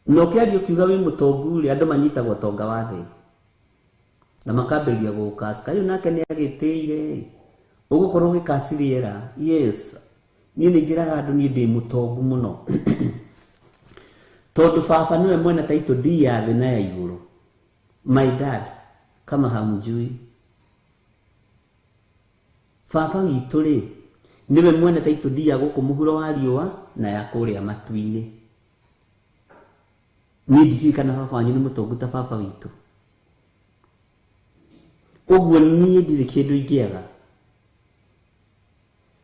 Na ũkĩaria ũkiuga wĩ mũtongu rĩ, andũ manyitagwo ũtonga wa thĩ na makambĩrĩria gũgũkaci. Rĩu nake nĩ agĩtĩire, ũgũkorwo ũgĩkaci rĩera. Yes, niĩ nĩ njĩraga andũ niĩ ndĩ mũtongu mũno tondũ baba nĩwe mwene title deed ya thĩ na ya igũrũ. My dad, kama hamjui, baba witũ rĩ nĩwe mwene title deed ya gũkũ mũhuro wa riũa na ya kũrĩa matu-inĩ. Niĩ ndiũĩ kana baba wanyu nĩ mũtongu ta baba witũ. Ũguo niĩ ndirĩ kĩndũ ingĩaga,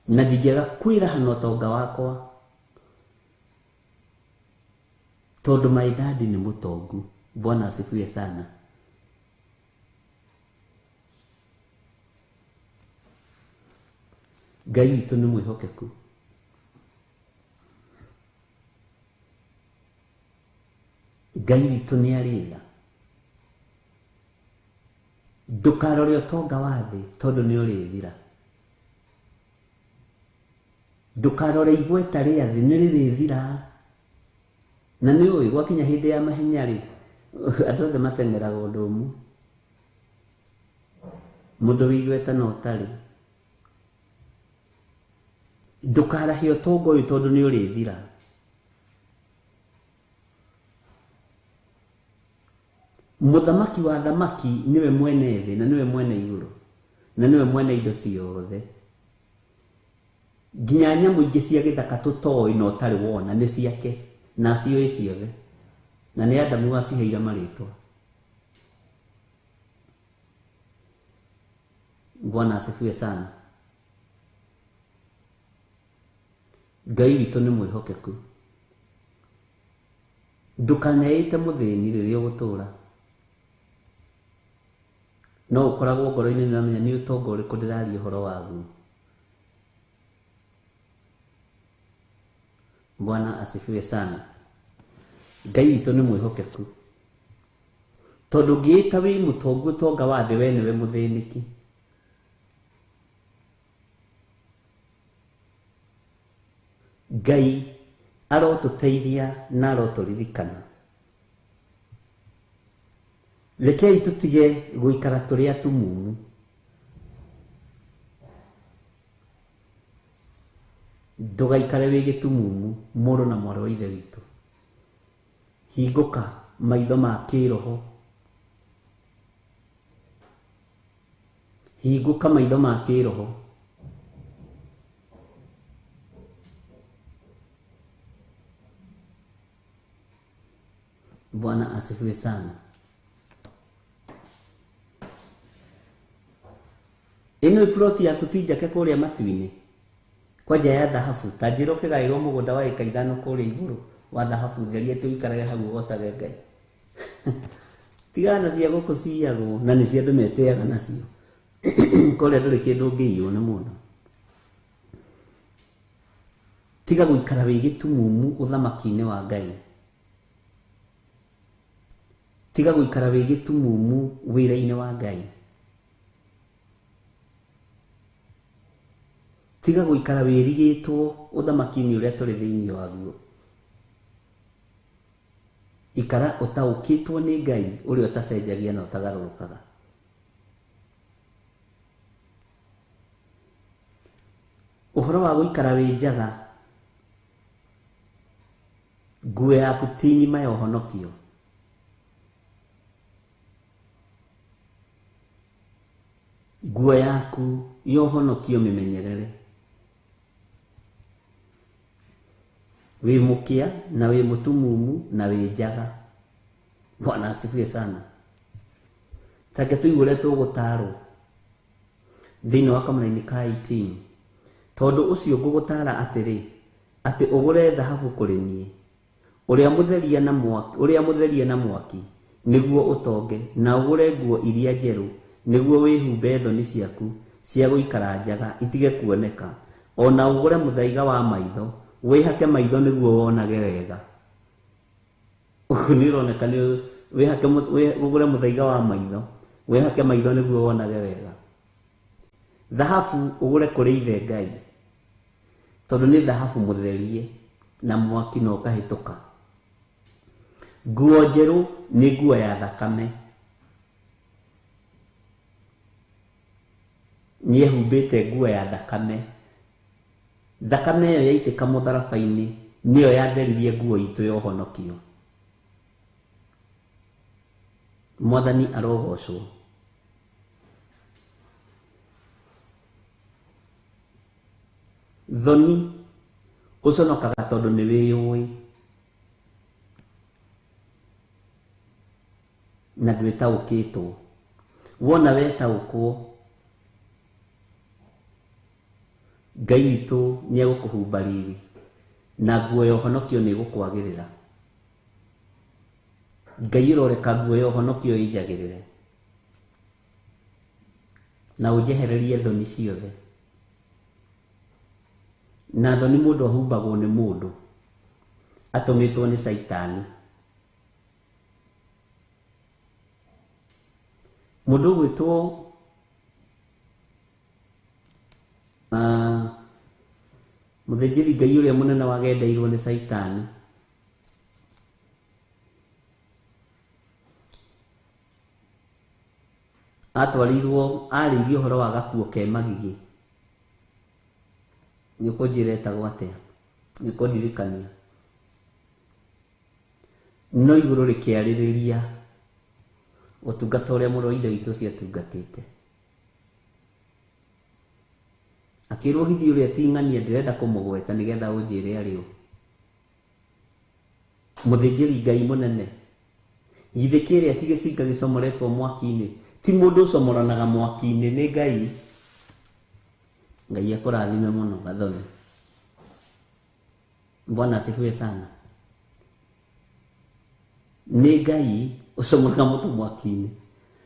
na ndingĩaga kwĩraha na ũtonga wakwa tondũ my daddy nĩ mũtongu. Bwana asifiwe sana. Ngai witũ nĩ mwĩhokeku. Ngai witũ nĩ arĩ tha. Ndũkarore ũtonga wa thĩ tondũ nĩ ũrĩthira. Ndũkarore igweta rĩa thĩ nĩ rĩrĩthira. Na nĩ ũĩ gwakinya hĩndĩ ya mahenya rĩ, andũ othe mateng'eraga ũndũ ũmwe. Mũndũ wĩ igweta na ũtarĩ. Ndũkarahe ũtonga ũyũ tondũ nĩ ũrĩthira. Mũthamaki wa thamaki nĩwe mwene thĩ na nĩwe mwene igũrũ na nĩwe mwene indo ciothe. Nginya nyamũ ingĩ cia gĩthaka tũtoĩ na ũtarĩ wona nĩ ciake na ciũĩ ciothe, na nĩ Adamu waciheire marĩtwa. Bwana asifiwe sana. Ngai witũ nĩ mwĩhokeku. Ndũkaneĩte mũthĩni rĩrĩa ũgũtũra. No ũkoragwo ngoro-inĩ nĩ ũramenya nĩ ũtonga ũrĩkũ ndĩraria ũhoro waguo. Bwana asifiwe sana. Ngai witũ nĩ mwĩhokeku. Tondũ ũngĩĩta wĩ mũtongu ũtonga wa thĩ we nĩwe mũthĩnĩki. Ngai arotũteithia na arotũririkana. Rekei tũtige gũikara tũrĩ atumumu. Ndũgaikare wĩ gĩtumumu mũrũ na mwarĩ wa ithe witũ. Hingũka maitho ma kĩroho. Hingũka maitho ma kĩroho. Bwana asifiwe sana. Ĩno ploti yaku ti njake kũrĩa matu-inĩ kwanja ya thahabu ta njĩra ũkĩgaĩrwo mũgũnda wa ĩka 5 kũrĩa igũrũ wa thahabu therie atĩ ũikarage hau ũgocage Ngai. Tigana cia gũkũ ciyagwo na nĩ cia andũ metĩaga nacio. Kũrĩa ndũrĩ kĩndũ ũngĩiywo nĩ mũndũ. Tiga gũikara wĩ gĩtumumu ũthamaki-inĩ wa Ngai. Tiga gũikara wĩ gĩtumumu wĩra-inĩ wa Ngai. Tiga gũikara wĩrigĩtwo ũthamaki-inĩ ũrĩa tũrĩ thĩinĩ waguo. Ikara ũtaũkĩtwo nĩ Ngai ũrĩa ũtacenjagia na ũtagarũrũkaga. Ũhoro wa gũikara wĩ njaga, nguo yaku ti ng'ima ya ũhonokio. Nguo yaku ya ũhonokio mĩmenyerere. Wĩ mũkĩa na wĩ mũtumumu na wĩ njaga. Bwana asifiwe sana. Take tũigue ũrĩa tũgũtarwo thĩinĩ wa kamũraini ka 18. Tondũ ũcio ngũgũtara atĩrĩ, atĩ ũgũre thahabu kũrĩ niĩ, ũrĩa mũtherie na mwaki, ũrĩa mũtherie na mwaki, nĩguo ũtonge, na ũgũre nguo iria njerũ, nĩguo wĩhumbe thoni ciaku cia gũikara njaga itige kuoneka, ona ũgũre mũthaiga wa maitho, wĩhake maitho nĩguo wonage wega. Nĩ ũroneka nĩ wĩhake ũgũre mũthaiga wa maitho, wĩhake maitho nĩguo wonage wega. Thahabu ũgũre kũrĩ ithe Ngai, tondũ nĩ thahabu mũtherie na mwaki na ũkahĩtũka. Nguo njerũ nĩ nguo ya thakame. Nĩehumbĩte nguo ya thakame. Thakame ĩyo yaitĩka mũtharaba-inĩ nĩyo yatheririe nguo itũ ya ũhonokio. Mwathani arogocwo. Thoni ũconokaga tondũ nĩ wĩyũĩ na ndwĩtaũkĩtwo. Wona wetaũkwo, Ngai witũ nĩ egũkũhumba riri na nguo ya ũhonokio nĩ ĩgũkwagĩrĩra. Ngai ũroreka nguo ya ũhonokio ĩnjagĩrĩre na ũnjehererie thoni ciothe. Na thoni mũndũ ahumbagwo nĩ mũndũ atũmĩtwo nĩ Caitani. Mũndũ ũgwĩtwo mũthĩnjĩri Ngai ũrĩa mũnene wagendeirwo nĩ Caitani atwarirwo arĩirie ũhoro wa gakuo ke magigi. Nĩ ũkũnjĩra etagwo atĩa? Nĩ ũkũndirikania? No igũrũ rĩkĩarĩrĩria ũtungata ũrĩa mũrũ wa ithe witũ ũcio atungatĩte. Akĩrwo githĩ ũrĩa ti ng'ania ndĩrenda kũmũgweta nĩgetha ũnjĩre arĩ ũ. Mũthĩnjĩri Ngai mũnene, githĩ kĩrĩa ti gĩcinga gĩcomoretwo mwaki-inĩ? Ti mũndũ ũcomoranaga mwaki-inĩ, nĩ Ngai. Ngai akũrathime mũno Gathoni. Bwana asifiwe sana. Nĩ Ngai ũcomoraga mũndũ mwaki-inĩ.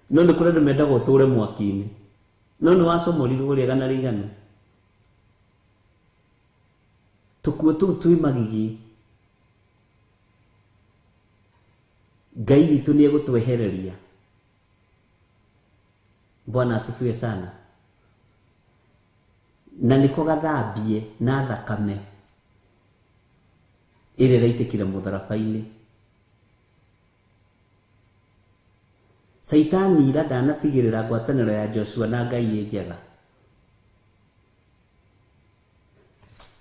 No nĩ kũrĩ andũ mendaga ũtũre mwaki-inĩ. No nĩ wacomorirwo ũrĩa igana rĩigana. Tũkuo tũu twĩ magigi. Ngai witũ nĩ egũtwehereria. Bwana asifiwe sana. Na nĩko gathambie na thakame ĩrĩa ĩraitĩkire mũtharaba-inĩ. Caitani ira ndanatigĩrĩra ngwatanĩro ya Joshua na Ngai ĩ njega.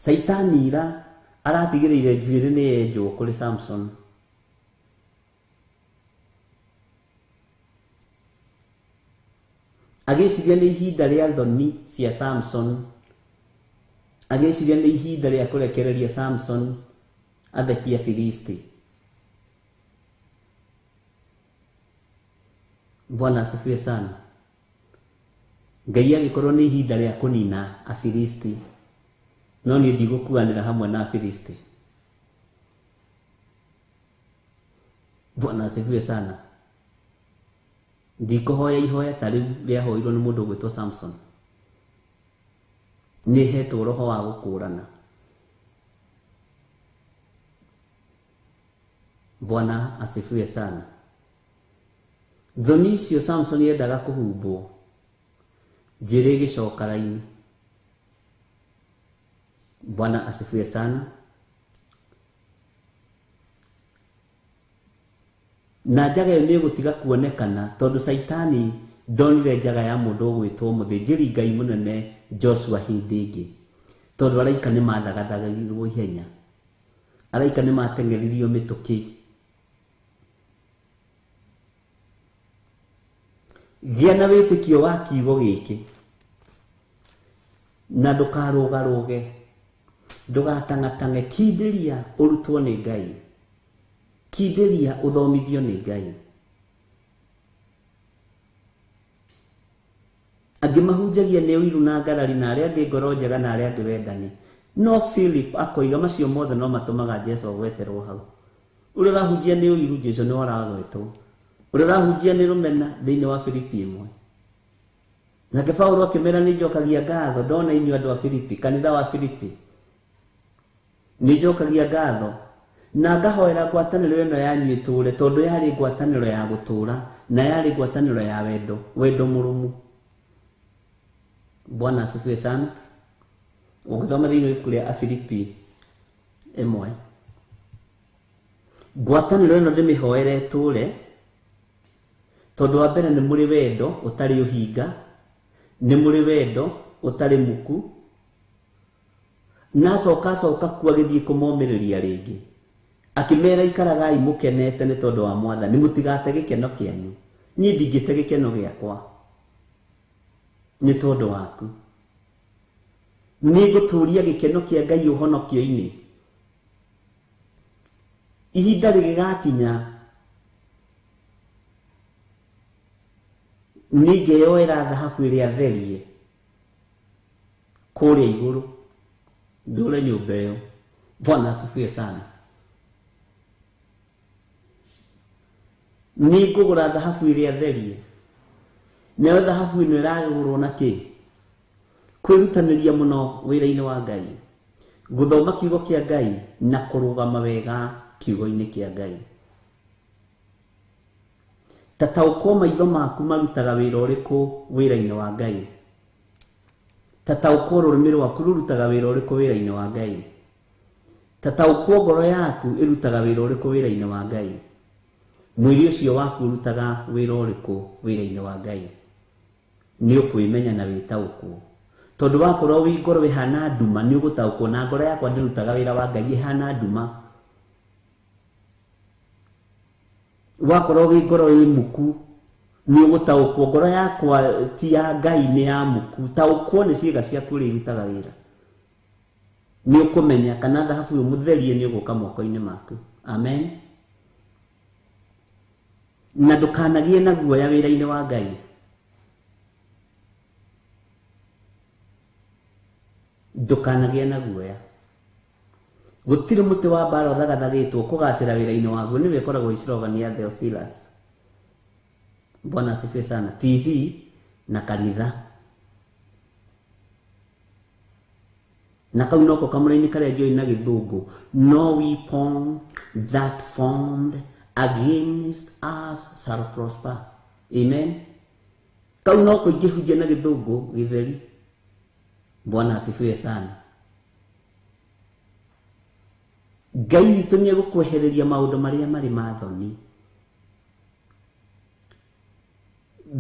Caitani ira aratigĩrĩire njuĩrĩ nĩ yenjwo kũrĩ Samson. Agĩciria nĩ ihinda rĩa thoni cia Samson. Agĩciria nĩ ihinda rĩa kũrekereria Samson athekie Filisti. Bwana asifiwe sana. Ngai agĩkorwo nĩ ihinda rĩa kũnina Afilisti, no niĩ ndigũkuanĩra hamwe na Afilisti. Bwana asifiwe sana. Ndikũhoya ihoya ta rĩu rĩahoirwo nĩ mũndũ ũgwĩtwo Samson. Nĩ hetwo roho wa gũkũrana. Bwana asifiwe sana. Thoni icio Samson yendaga kũhumbwo, njuĩrĩ ĩgĩcoka raini. Bwana asifiwe sana. Na njaga ĩyo nĩ ĩgũtiga kuonekana tondũ Caitani ndonire njaga ya mũndũ ũgwĩtwo mũthĩnjĩri Ngai mũnene Joshua hĩndĩ ĩngĩ, tondũ araika nĩ mathagathagirwo ihenya, araika nĩ mateng'eririo mĩtũkĩ. Gĩa na wĩtĩkio wa kiugo gĩkĩ na ndũkarũgarũge, ndũgatang'atang'e, kindĩria ũrutwo nĩ Ngai, kindĩria ũthomithio nĩ Ngai. Angĩ mahunjagia nĩ ũiru na ngarari, na arĩa angĩ ngoro njega, na arĩa angĩ wendani. No Philip akoiga macio mothe no matũmaga Jesũ agweterwo hau. Ũrĩa ũrahunjia nĩ ũiru, Jesũ nĩwe ũragwetwo. Ũrĩa ũrahunjia nĩ rũmena thĩinĩ wa Filipi ĩmwe. Nake Paulo akĩmera nĩ njokagia ngatho ndona inyuĩ andũ a Filipi, kanitha wa Filipi. Nĩ njokagia ngatho na ngahoera ngwatanĩro ĩno yanyu ĩtũũre, tondũ yarĩ ngwatanĩro ya gũtũũra na yarĩ ngwatanĩro ya wendo, wendo mũrũmu. Bwana asifiwe sana. Ũngĩthoma thĩinĩ wa ibuku rĩa Afilipi ĩmwe, ngwatanĩro ĩno ndĩmĩhoere ĩtũũre, tondũ wa mbere nĩ mũrĩ wendo ũtarĩ ũhinga, nĩ mũrĩ wendo ũtarĩ muku, na acoka acoka kuo agĩthiĩ kũmomĩrĩria rĩngĩ akĩmera ikaragai mũkenete nĩ tondũ wa Mwathani, mũtigate gĩkeno kĩanyu. Niĩ ndingĩte gĩkeno gĩakwa nĩ tondũ waku. Nĩ ngũtũria gĩkeno kĩa Ngai ũhonokio-inĩ. Ihinda rĩgĩgakinya nĩngeyoera thahabu ĩrĩa therie kũrĩa igũrũ, ndũre nyũmba ĩyo. Bwana asifiwe sana. Nĩ ngũgũra thahabu ĩrĩa therie, nayo thahabu ĩno ĩragũrwo na kĩ? Kwĩrutanĩria mũno wĩra-inĩ wa Ngai, gũthoma kiugo kĩa Ngai na kũrũgama wega kiugo-inĩ kĩa Ngai. Ta taũkwo maitho maku marutaga wĩra ũrĩkũ wĩra-inĩ wa Ngai. Ta taũkwo rũrĩmĩ rwaku rũrutaga wĩra ũrĩkũ wĩra-inĩ wa Ngai. Ta taũkwo ngoro yaku ĩrutaga wĩra ũrĩkũ wĩra-inĩ wa Ngai. Mwĩrĩ ũcio waku ũrutaga wĩra ũrĩkũ wĩra-inĩ wa Ngai. Nĩ ũkwĩmenya na wĩtaũkwo, tondũ wakorwo wĩ ngoro ĩhana nduma nĩ ũgũtaũkwo, na ngoro yakwa ndĩrutaga wĩra wa Ngai ĩhana nduma. Wakorwo wĩ ngoro ĩ muku nĩ ũgũtaũkwo, ngoro yakwa ti ya Ngai nĩ ya muku. Taũkwo nĩ ciĩga ciaku ũrĩa irutaga wĩra. Nĩ ũkũmenya kana thahabu ĩyo mũtherie nĩ ũgũka moko-inĩ maku. Amen. Na ndũkanagĩe na guoya wĩra-inĩ wa Ngai. Ndũkanagĩe na guoya. Gũtirĩ mũtĩ wa mbara ũthagathagĩtwo kũgacĩra wĩra-inĩ waguo, nĩwe ĩkoragwo slogan ya Theophilus. Bwana asifiwe sana. TV na kanitha. Na kau noko kamũra-inĩ karĩa njũĩ na gĩthũngũ, no weapon that formed against us shall prosper. Amen. Kau noko ingĩhunjia na gĩthũngũ gĩtheri. Bwana asifiwe sana. Ngai witũ nĩ egũkwehereria maũndũ marĩa marĩ ma thoni.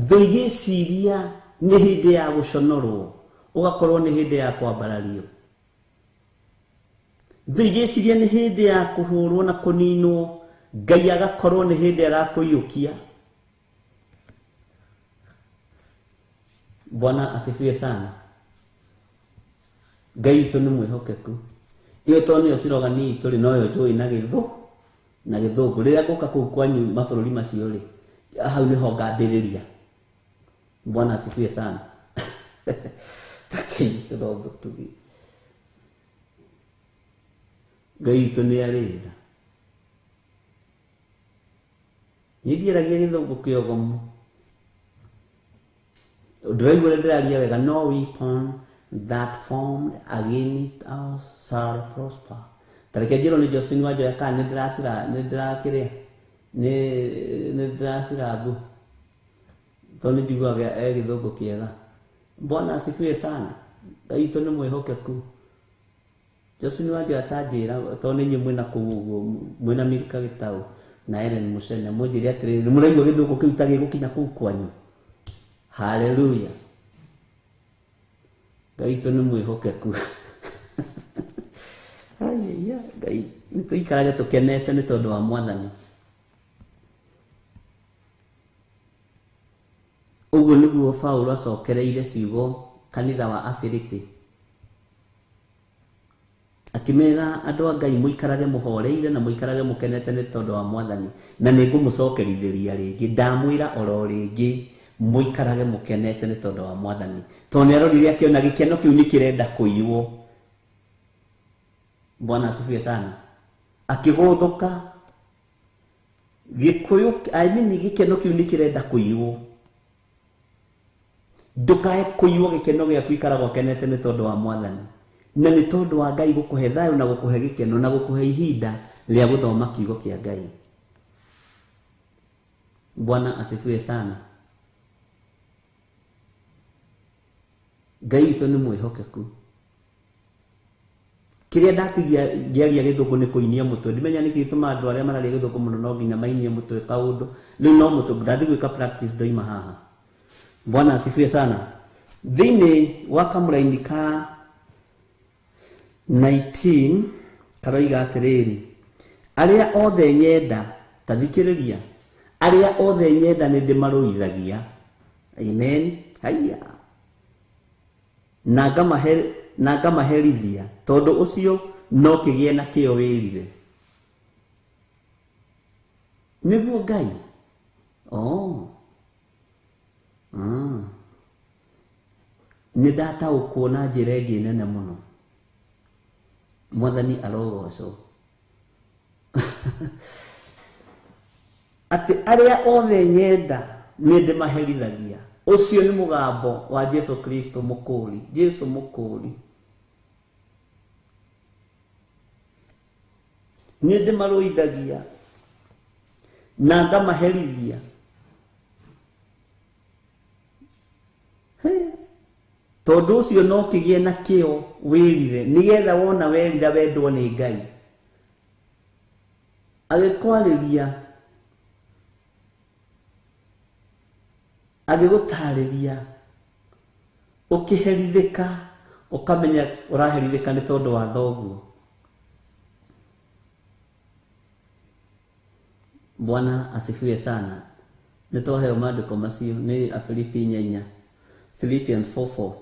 Thũ igĩciria nĩ hĩndĩ ya gũconorwo, ũgakorwo nĩ hĩndĩ ya kwambarario. Thũ igĩciria nĩ hĩndĩ ya kũhũrwo na kũninwo, Ngai agakorwo nĩ hĩndĩ arakũiyũkia. Bwana asifiwe sana. Ngai witũ nĩ mwĩhokeku. Iyo to nĩyo slogan itũ rĩ, noyo njũĩ na na gĩthũngũ. Rĩrĩa ngũka kũu kwanyu mabũrũri macio rĩ, hau nĩho ngambĩrĩria. Bwana asifiwe sana. Takĩnyitĩrwo mũtugi. Ngai witũ nĩ arĩ tha. Niĩ ndiaragia gĩthũngũ kĩogomu. Ndĩraigua ũrĩa ndĩraria wega. No weapon that formed against us shall prosper. Tareke njĩrwo nĩ Josephine Wanjoya kana nĩ ndĩracira, nĩ ndĩrakĩrĩa, nĩ ndĩracira ngũ. Tondũ nĩ njiguaga e gĩthũngũ kĩega. Bwana asifiwe sana. Ngai witũ nĩ mwĩhokeku. Josephine Wanjoya tanjĩra, tondũ nĩ inyuĩ mwĩna kũu ũguo, mwĩna Milka Gĩtaũ na Ellen Mũcene, mũnjĩre atĩrĩrĩ, nĩ mũraigua gĩthũngũ kĩu ta gĩgũkinya kũu kwanyu? Hallelujah. Ngai witũ nĩ mwĩhokeku. Hallelujah. Ngai nĩ tũikarage tũkenete nĩ tondũ wa Mwathani. Ũguo nĩguo Paulo acokereire ciugo kanitha wa Afilipi, akĩmera andũ a Ngai mũikarage mũhoreire na mũikarage mũkenete nĩ tondũ wa Mwathani, na nĩ ngũmũcokerithĩria rĩngĩ, ndamwĩra oro rĩngĩ mũikarage mũkenete nĩ tondũ wa Mwathani. Tondũ nĩ arorire akĩona gĩkeno kĩu nĩ kĩrenda kũiywo. Bwana asifiwe sana. Akĩgũthũka gĩkũyũ, I mean gĩkeno kĩu nĩ kĩrenda kũiywo. Ndũkae kũiywo gĩkeno gĩaku, ikaraga ũkenete nĩ tondũ wa Mwathani, na nĩ tondũ wa Ngai gũkũhe thayũ na gũkũhe gĩkeno na gũkũhe ihinda rĩa gũthoma kiugo kĩa Ngai. Bwana asifiwe sana. Ngai witũ nĩ mwĩhokeku. Kĩrĩa ndatigia ngĩaria gĩthũngũ nĩ kũinia mũtwe. Ndimenya nĩkĩ gĩtũmaga andũ arĩa mararia gĩthũngũ mũno no nginya mainie mũtwe kaũndũ. Rĩu no mũtwe ndathiĩ gwĩka practice ndoima haha. Bwana asifiwe sana. Thĩinĩ wa kamũraini ka 19 karoiga atĩrĩrĩ, arĩa othe nyenda, ta thikĩrĩria, arĩa othe nyenda nĩ ndĩmarũithagia. Amen. Haiya. Na ngamaherithia, tondũ ũcio no kĩgĩe na kĩo wĩrire. Nĩguo Ngai. Oh. Nĩ ndataũkwo na njĩra ĩngĩ nene mũno. Mwathani arogocwo. Atĩ arĩa othe nyenda nĩ ndĩmaherithagia. Ũcio nĩ mũgambo wa Jesu Kristo mũkũũri. Jesu mũkũũri. Nĩ ndĩmarũithagia na ngamaherithia. Tondũ ũcio no kĩgĩe na kĩo wĩrire, nĩgetha wona werira wendwo nĩ Ngai. Agĩkwarĩria, agĩgũtarĩria, ũkĩherithĩka, ũkamenya ũraherithĩka nĩ tondũ wa thoguo. Bwana asifiwe sana. Nĩ twaheo maandĩko macio nĩ Afilipi 4, Philippians 4:4.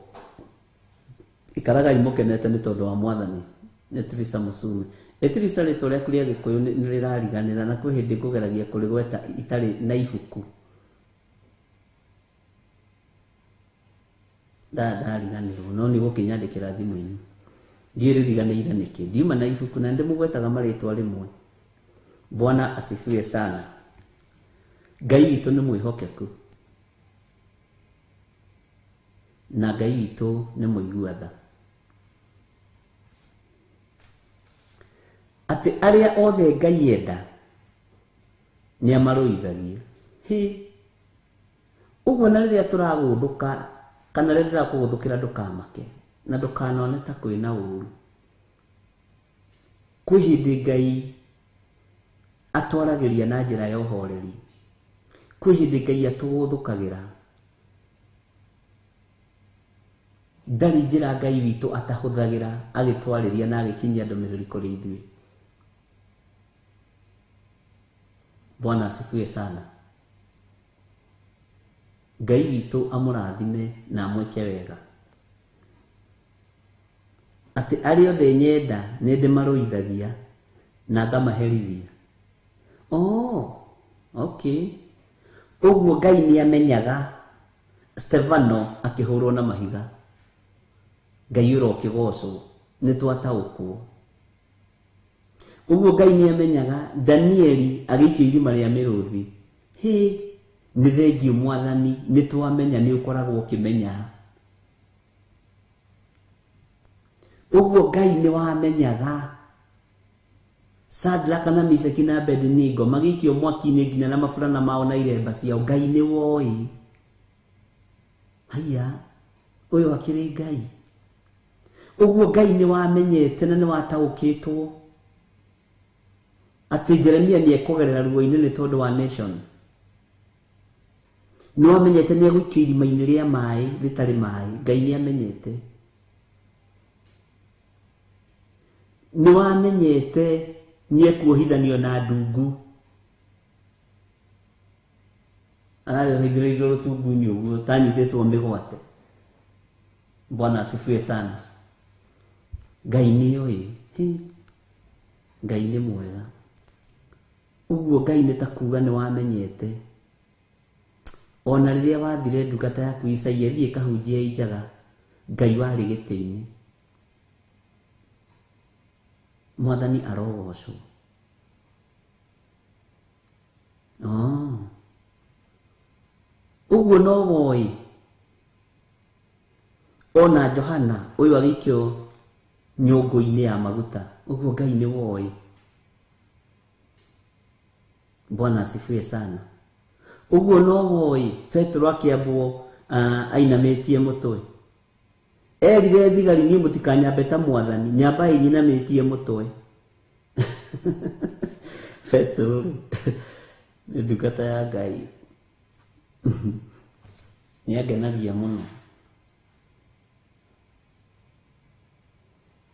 Ikaragai mũkenete nĩ tondũ wa Mwathani. Nĩ Teresa Mũcume. Teresa, rĩtwa rĩaku rĩa Gĩkũyũ nĩ rĩrariganĩra, na kwĩ hĩndĩ ngũgeragia kũrĩgweta itarĩ na ibuku. Ndariganĩrwo, no nĩ gũkĩnyandĩkĩra thimũ-inĩ. Ndiĩririganĩire nĩkĩ ndiuma na ibuku na ndĩmũgwetaga marĩtwa rĩmwe. Bwana asifiwe sana. Ngai witũ nĩ mwĩhokeku na Ngai witũ nĩ mũigua tha. Atĩ arĩa othe Ngai enda nĩ amarũithagia. Hĩ, ũguo na rĩrĩa tũragũthũka kana rĩrĩa ndĩrakũgũthũkĩra ndũkamake na ndũkanone ta kwĩna ũru. Kwĩ hĩndĩ Ngai atwaragĩria na njĩra ya ũhoreri. Kwĩ hĩndĩ Ngai atũgũthũkagĩra. Ndarĩ njĩra Ngai witũ atahũthagĩra agĩtwarĩria na agĩkinyia ndũmĩrĩri kũrĩ ithuĩ. Bwana asifiwe sana. Ngai witũ amũrathime na amwĩke wega. Atĩ arĩa othe nyenda nĩ ndĩmarũithagia na ngamaherithia. Oh, okay. Ũguo Ngai nĩ amenyaga Stefano akĩhũrwo na mahiga. Ngai ũrokĩgocwo nĩ twataũkwo. Ũguo Ngai nĩ amenyaga Danieli agĩikio irima rĩa mĩrũthi. Hĩ, nĩ thengiũ Mwathani, nĩ twamenya nĩ ũkoragwo ũkĩmenya. Ũguo Ngai nĩ wamenyaga Shadraka na Meshaki na Abednego magĩikio mwaki-inĩ nginya na maburana mao na iremba ciao. Ngai nĩ woĩ. Haiya, ũyũ akĩrĩ Ngai. Ũguo Ngai nĩ wamenyete na nĩ wataũkĩtwo atĩ Jeremia nĩ ekũgerera ruo-inĩ nĩ tondũ wa nation. Nĩ wamenyete nĩ egũikio irima-inĩ rĩa maĩ rĩtarĩ maĩ. Ngai nĩ amenyete. Nĩ wamenyete nĩ ekuohithanio na ndungu. Ararĩ ohithĩrĩirio rũtungu-inĩ ũguo tanyitĩtwo mĩgwate. Bwana asifiwe sana. Ngai nĩ oĩ. Ngai nĩ mwega. Ũguo Ngai nĩ ta kuga nĩ wamenyete. Ona rĩrĩa wathire ndungata yaku Isaia ĩthiĩ ĩkahunjie ĩ njaga, Ngai warĩ gĩtĩ-inĩ. Mwathani arogocwo. Oh. Ũguo no woĩ. Ona Johana ũyũ agĩikio nyũngũ-inĩ ya maguta. Ũguo Ngai nĩ woĩ. Bwana asifiwe sana. Ũguo no woĩ Petero akĩambwo ainamĩtie mũtwe. Erire thigari niĩ mũtikanyambe ta Mwathani, nyambai nyinamĩtie mũtwe. Petero rĩ nĩ ndungata ya Ngai. Nĩ angenagia mũno.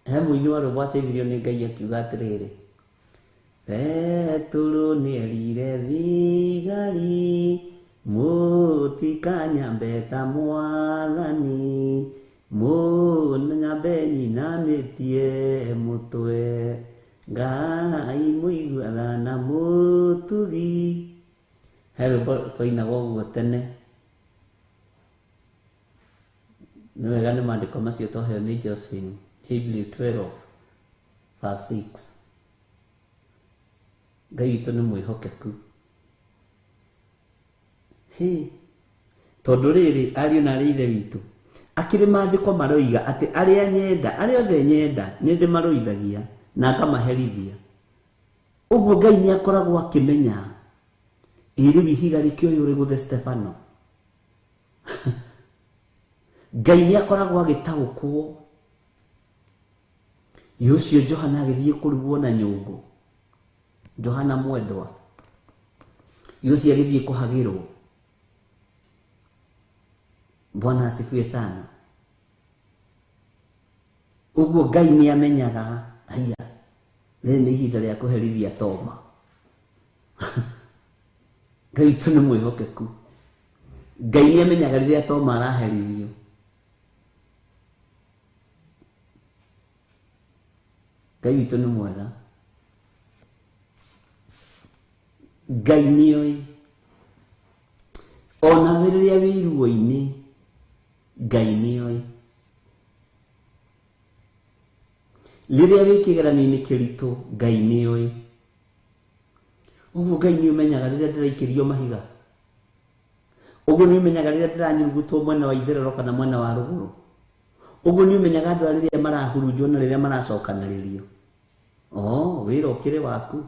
He mũini wa rwĩmbo ateithirio nĩ Ngai akiuga atĩrĩrĩ, Petero nĩerire thigari mũtikanyambe ta Mwathani, mũnyambe nyinamĩtie mũtwe, Ngai mũigua tha na mũtugi. He rwĩmbo twainaga ũguo tene. Nĩ wega nĩ maandĩko macio twaheo nĩ Josephine, Hebrew 12 verse 6. Ngai witũ nĩ mwĩhokeku. Hĩ, tondũ rĩrĩ ariũ na arĩ ithe witũ akĩrĩ maandĩko maroiga atĩ arĩa nyenda, arĩa othe nyenda nĩ ndĩmarũithagia na ngamaherithia. Ũguo Ngai nĩ akoragwo akĩmenya ĩ rĩu ihiga rĩkĩoywo rĩgũthe Stefano. Ngai nĩ akoragwo agĩtaũkwo. Ĩ ũcio Johana agĩthiĩ kũrugwo na nyũngũ. Johana mwendwa. Ĩ ũcio agĩthiĩ kũhagĩrwo. Bwana asifiwe sana. Ũguo Ngai nĩ amenyaga haiya rĩrĩ nĩ ihinda rĩa kũherithia Toma. Ngai witũ nĩ mwĩhokeku. Ngai nĩ amenyaga rĩrĩa Toma araherithio. Ngai witũ nĩ mwega. Ngai nĩ oĩ. Onawe rĩrĩa wĩ iruo-inĩ, Ngai nĩ oĩ. Rĩrĩa wĩ kĩgeranio-inĩ kĩritũ Ngai nĩoĩ. Ũguo Ngai nĩũmenyaga rĩrĩa ndĩraikĩrio mahiga. Ũguo nĩũmenyaga rĩrĩa ndĩranyurugutwo mwena wa itherero kana mwena wa rũgũrũ. Ũguo nĩũmenyaga andũ a rĩrĩa marahurunjwo na rĩrĩa maracokanĩrĩrio. Oh, wĩra ũkĩrĩ waku.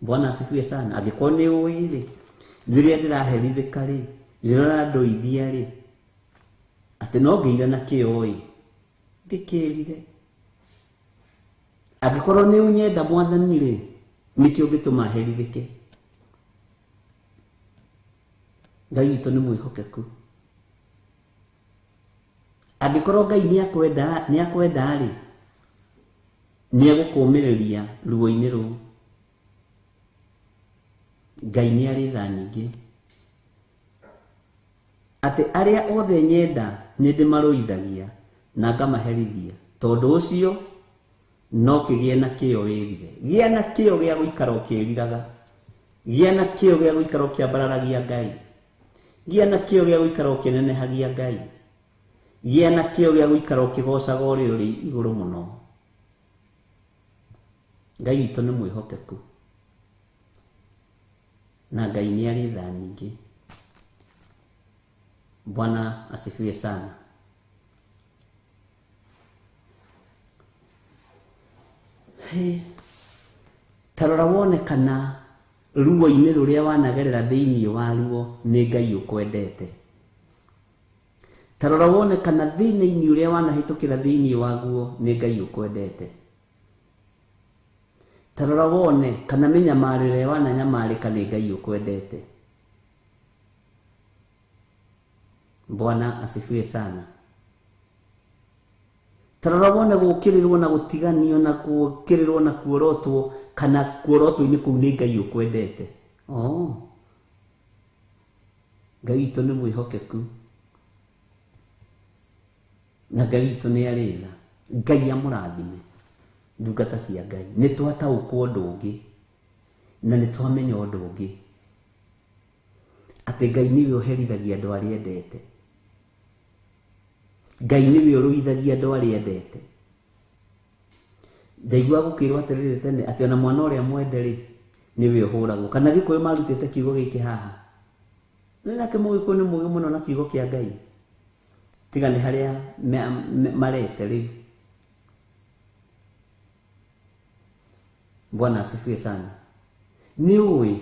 Bwana asifiwe sana. Angĩkorwo nĩ ũĩ rĩ, rĩrĩa ndĩraherithĩka rĩ, rĩrĩa ũrandũithia rĩ, atĩ no ngĩire na kĩo ĩ, ndĩkĩrire. Angĩkorwo nĩ ũnyenda mwathani rĩ, nĩkĩ ũngĩtũma herithĩke? Ngai witũ nĩ mwĩhokeku. Angĩkorwo Ngai nĩakwenda rĩ, nĩegũkũũmĩrĩria ruo-inĩ rũu. Ngai nĩarĩ tha nyingĩ. Atĩ arĩa othe nyenda nĩndĩmarũithagia na ngamaherithia. Tondũ ũcio no kĩgĩe na kĩo wĩrire. Gĩa na kĩo gĩa gũikara ũkĩriraga. Gĩa na kĩo gĩa gũikara ũkĩambararagia Ngai. Gĩa na kĩo gĩa gũikara ũkĩnenehagia Ngai. Gĩa na kĩo gĩa gũikara ũkĩgocaga ũrĩa ũrĩ igũrũ mũno. Ngai witũ nĩ mwĩhokeku. Na Ngai nĩarĩ tha nyingĩ. Bwana asifiwe sana. Hey, ta rora wone kana ruo-inĩ rũrĩa wanagerera thĩinĩ wa ruo nĩ Ngai ũkwendete. Ta rora wone kana thĩna-inĩ ũrĩa wanahĩtũkĩra thĩinĩ waguo nĩ Ngai ũkwendete. Ta rora wone kana mĩnyamaro ĩrĩa wananyamarĩka nĩ Ngai ũkwendete. Bwana asifiwe sana. Ta rora wone gũkĩrĩrwo na gũtiganio na gũkĩrĩrwo na kuorotwo kana kuorotwo-inĩ kũu nĩ Ngai ũkwendete. Oh, Ngai witũ nĩ mwĩhokeku. Na Ngai witũ nĩ arĩ tha. Ngai amũrathime ndungata cia Ngai. Nĩ twataũkwo ũndũ ũngĩ na nĩ twamenya ũndũ ũngĩ, atĩ Ngai nĩwe ũherithagia andũ arĩa endete. Ngai nĩwe ũrũithagia andũ arĩa endete. Ndaigua gũkĩrwo atĩrĩrĩ tene atĩ ona mwana ũrĩa mwende rĩ nĩwe ũhũragwo. Kana Gĩkũyũ marutĩte kiugo gĩkĩ haha. Nĩ nake Mũgĩkũyũ nĩ mũũgĩ mũno na kiugo kĩa Ngai. Tiga nĩ harĩa marete rĩu. Bwana asifiwe sana. Nĩ ũĩ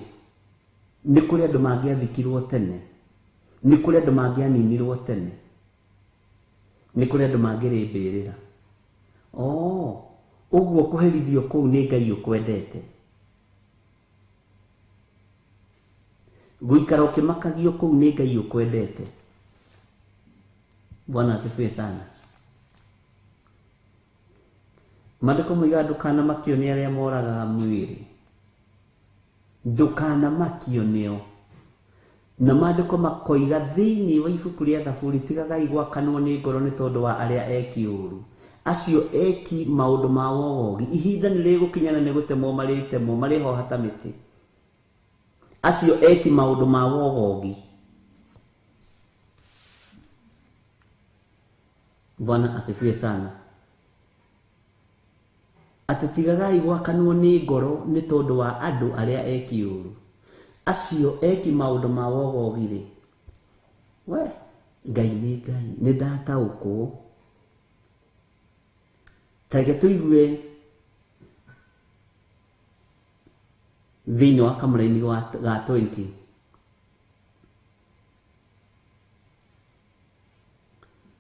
nĩ kũrĩ andũ mangĩathikirwo tene, nĩ kũrĩ andũ mangĩaninirwo tene, nĩ kũrĩ andũ mangĩrĩ mbĩrĩra. Oh, ũguo kũherithio kũu nĩ Ngai ũkwendete. Gũikara ũkĩmakagio kũu nĩ Ngai ũkwendete. Bwana asifiwe sana. Maandĩko moigaga ndũkanamakio nĩ arĩa moragaga mwĩrĩ. Ndũkanamakio nĩo. Na maandĩko makoiga thĩinĩ wa ibuku rĩa Thaburi, tigagai gwakanwo nĩ ngoro nĩ tondũ wa arĩa eki ũũru. Acio eki maũndũ ma wogogi, ihinda nĩ rĩgũkinya na nĩ gũtemwo marĩtemwo, marĩhoha ta mĩtĩ. Acio eki maũndũ ma wogogi. Bwana asifiwe sana. Atĩ tigagai gwakanwo nĩ ngoro nĩ tondũ wa andũ arĩa eki ũũru. Acio eki maũndũ ma wogogi rĩ, we Ngai nĩ Ngai, nĩ ndataũkwo. Ta reke tũigue thĩinĩ wa kamũraini ga 20.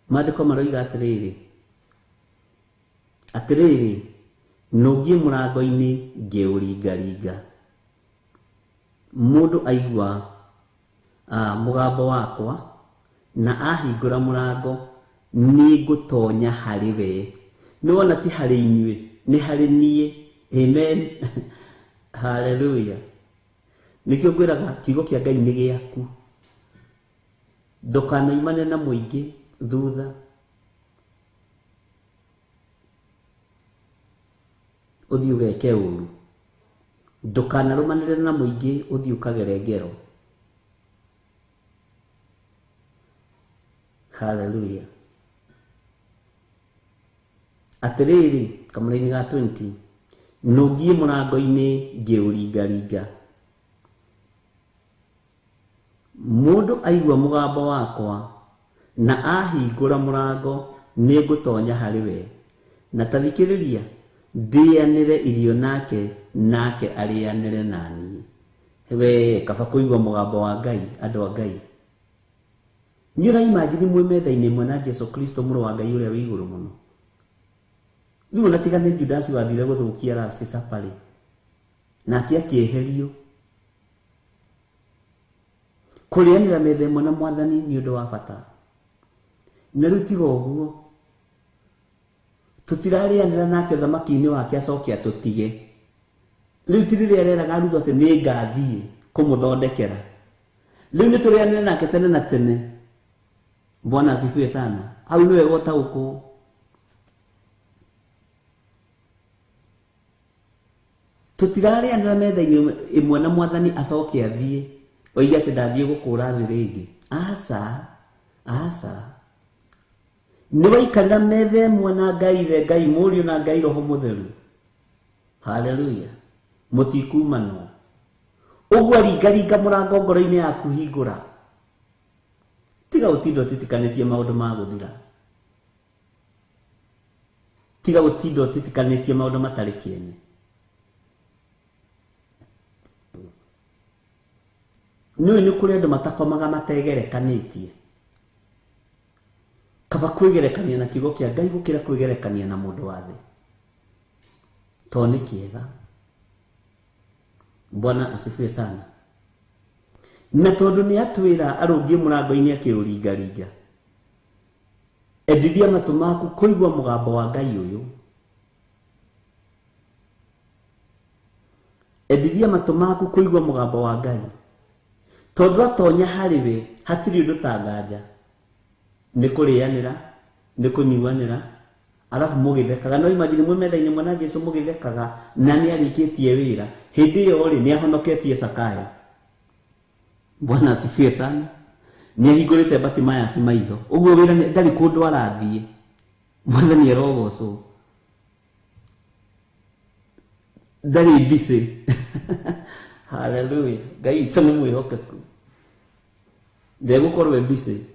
Maandĩko maroiga atĩrĩrĩ, atĩrĩrĩ, nũngiĩ mũrango-inĩ ngĩũringaringa. Mũndũ aigua mũgambo wakwa na ahingũra mũrango, nĩngũtonya harĩ we. Nĩwona ti harĩ inyuĩ, nĩ harĩ niĩ. Amen. Hallelujah. Nĩkĩo ngwĩraga kiugo kĩa Ngai nĩ gĩaku. Ndũkanoimane na mũingĩ thutha. Ũthiĩ ũgeke ũũru. Ndũkanarũmanĩrĩre na mũingĩ ũthiĩ ũkagere ngero. Hallelujah. Atĩrĩrĩ, kamũraini ga 20, nũngiĩ mũrango-inĩ ngĩũringaringa. Mũndũ aigua mũgambo wakwa na ahingũra mũrango, nĩngũtonya harĩ we, na ta thikĩrĩria, ndĩanĩre irio nake, nake arĩanĩre na niĩ. We kaba kũigua mũgambo wa Ngai, andũ a Ngai. Nĩ ũraimagine mwĩ metha-inĩ ĩmwe na Jesu Kristo mũrũ wa Ngai ũrĩa wĩ igũrũ mũno. Rĩu ona tiga nĩ Judasi wathire gũthũkia Last Supper rĩ, nake akĩeherio. Kũrĩanĩra metha ĩmwe na Mwathani nĩ ũndũ wa bata. Na rĩu tiga ũguo, tũtirarĩanĩra nake ũthamaki-inĩ wake acoke atũtige. Rĩu ti rĩrĩa areraga arutwo atĩ nĩ ngathiĩ kũmũthondekera. Rĩu nĩ tũrĩanĩre nake tene na tene. Bwana asifiwe sana. Hau nĩ wega ũtaũkwo. Tũtirarĩanĩra metha-inĩ ĩmwe na Mwathani acoke athiĩ oige atĩ ndathiĩ gũkũra thĩ rĩngĩ. Aca, aca. Nĩ waikarĩra metha ĩmwe na Ngai Ithe, Ngai Mũriũ na Ngai Roho Mũtheru. Haleluya. Mũtikumanwo. Ũguo ringaringa mũrango ngoro-inĩ yaku, hingũra. Tiga gũtinda ũtitikanĩtie maũndũ ma gũthira. Tiga gũtinda ũtitikanĩtie maũndũ matarĩ kĩene. Nĩũĩ nĩ kũrĩ andũ matakomaga mategerekanĩtie. Kaba kwĩgerekania na kiugo kĩa Ngai gũkĩra kwĩgerekania na mũndũ wa thĩ. Tondũ nĩ kĩega. Bwana asifiwe sana. Na tondũ nĩ atwĩra arũngiĩ mũrango-inĩ akĩũringaringa, endithia matũ maku kũigua mũgambo wa Ngai ũyũ. Endithia matũ maku kũigua mũgambo wa Ngai. Tondũ atonya harĩ we hatirĩ ũndũ ta nganja. Nĩ kũrĩanĩra, nĩ kũnyuanĩra, arabu mũgĩthekaga. No imagine mwĩ metha-inĩ ĩmwe na Jesu mũgĩthekaga na nĩ arĩkĩtie wĩra. Hĩndĩ ĩyo rĩ, nĩ ahonoketie Zakayo. Bwana asifiwe sana. Nĩ ahingũrĩte Bartimaeus maitho. Ũguo wĩra ndarĩ kũndũ arathiĩ. Mwathani arogocwo. Ndarĩ busy. Hallelujah. Ngai witũ nĩ mwĩhokeku. Ndegũkorwo e busy.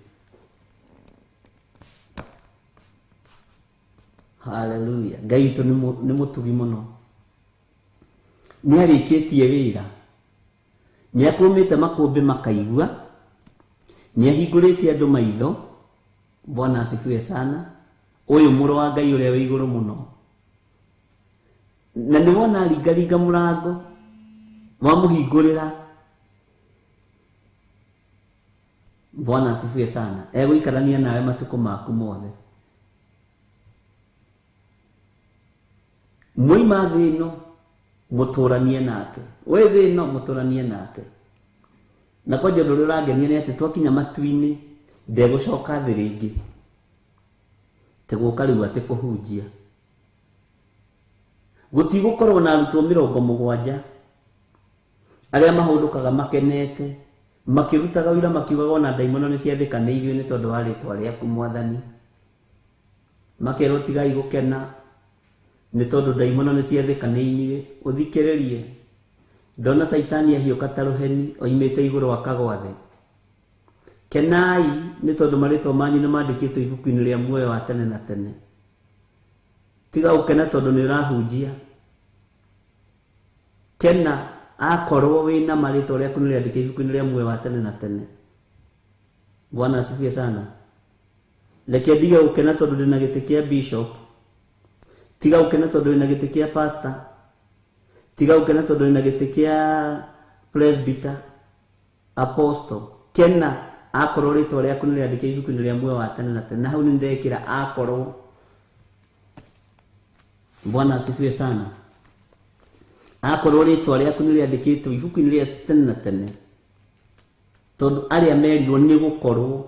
Hallelujah. Ngai witũ nĩ mũtugi mũno. Nĩ arĩkĩtie wĩra. Nĩ akũmĩte makũmbĩ makaigua. Nĩ ahingũrĩte andũ maitho. Bwana asifiwe sana. Ũyũ mũrũ wa Ngai ũrĩa wĩ igũrũ mũno. Na nĩ wona aringaringa mũrango, wamũhingũrĩra. Bwana asifiwe sana. Egũikarania nawe matukũ maku mothe. Mwaima thĩ ĩno, mũtũranie nake. Wĩ thĩ ĩno, mũtũranie nake. Na kwanja ũndũ ũrĩa ũrangenia nĩ atĩ twakinya matu-inĩ, ndegũcoka thĩ rĩngĩ. Tegũka rĩu atĩ kũhunjia. Gũtigũkorwo na arutwo 70 arĩa mahũndũkaga makenete, makĩrutaga wĩra makiugaga ona ndaimono nĩ ciathĩkanĩirio nĩ tondũ wa rĩtwa rĩaku Mwathani. Makerwo tigai gũkena nĩ tondũ ndaimono nĩ ciathĩkanĩ inyuĩ. Ũthikĩrĩrie. Ndona Caitani ahiũka ta rũheni oimĩte igũrũ akagwa thĩ. Kenai nĩ tondũ marĩtwa manyu nĩ mandĩkĩtwo ibuku-inĩ rĩa muoyo wa tene na tene. Tiga gũkena tondũ nĩ ũrahunjia. Kena akorwo wĩna marĩtwa rĩaku nĩ rĩandĩke ibuku-inĩ rĩa muoyo wa tene na tene. Bwana asifiwe sana. Reke ndige gũkena tondũ ndĩna gĩtĩ kĩa bishop. Tiga gũkena tondũ wĩna gĩtĩ kĩa pastor. Tiga gũkena tondũ wĩna gĩtĩ kĩa presbyter, apostle. Kena akorwo rĩtwa rĩaku nĩ rĩandĩke ibuku-inĩ rĩa muoyo wa tene na tene. Na hau nĩ ndekĩra akorwo. Bwana asifiwe sana. Akorwo rĩtwa rĩaku nĩ rĩandĩkĩtwo ibuku-inĩ rĩa tene na tene. Tondũ arĩa merirwo nĩ gũkorwo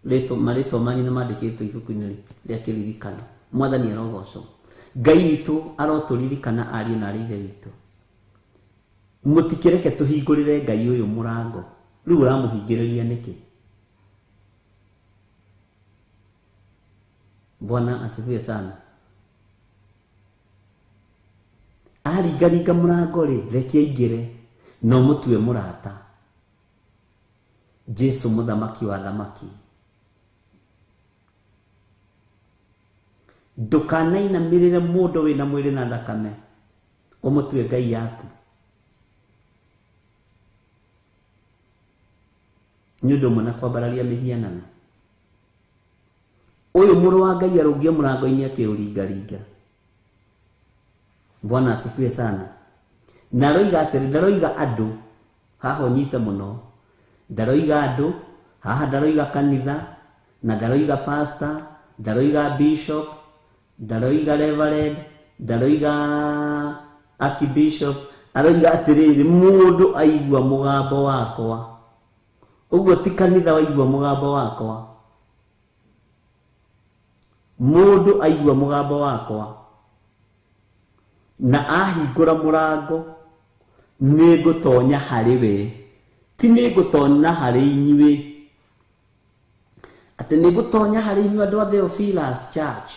marĩtwa manyu nĩ mandĩkĩtwo ibuku-inĩ rĩa kĩririkano. Mwathani arogocwo. Ngai witũ arotũririkana ariũ na arĩ ithe witũ. Mũtikĩreke tũhingũrĩre Ngai ũyũ mũrango. Rĩu ũramũhingĩrĩria nĩkĩ? Bwana asifiwe sana. Aringaringa mũrango rĩ, reke aingĩre na ũmũtue mũrata. Jesu mũthamaki wa thamaki. Ndũkanainamĩrĩre mũndũ wĩna mwĩrĩ na thakame, ũmũtue Ngai yaku. Nĩ ũndũ ũmwe na kwambararia mĩhianano. Ũyũ mũrũ wa Ngai arũngie mũrango-inĩ akĩũringaringa. Bwana asifiwe sana. Na aroiga atĩrĩ, ndaroiga andũ haha ũnyite mũno, ndaroiga andũ haha, ndaroiga kanitha, na ndaroiga pastor, ndaroiga bishop, ndaroiga reverend, ndaroiga archbishop. Aroiga atĩrĩrĩ, mũndũ aigua mũgambo wakwa. Ũguo ti kanitha waigua mũgambo wakwa. Mũndũ aigua mũgambo wakwa na ahingũra mũrango, nĩngũtonya harĩ we. Ti nĩngũtonya harĩ inyuĩ, atĩ nĩngũtonya harĩ inyuĩ andũ a Theophilus Church,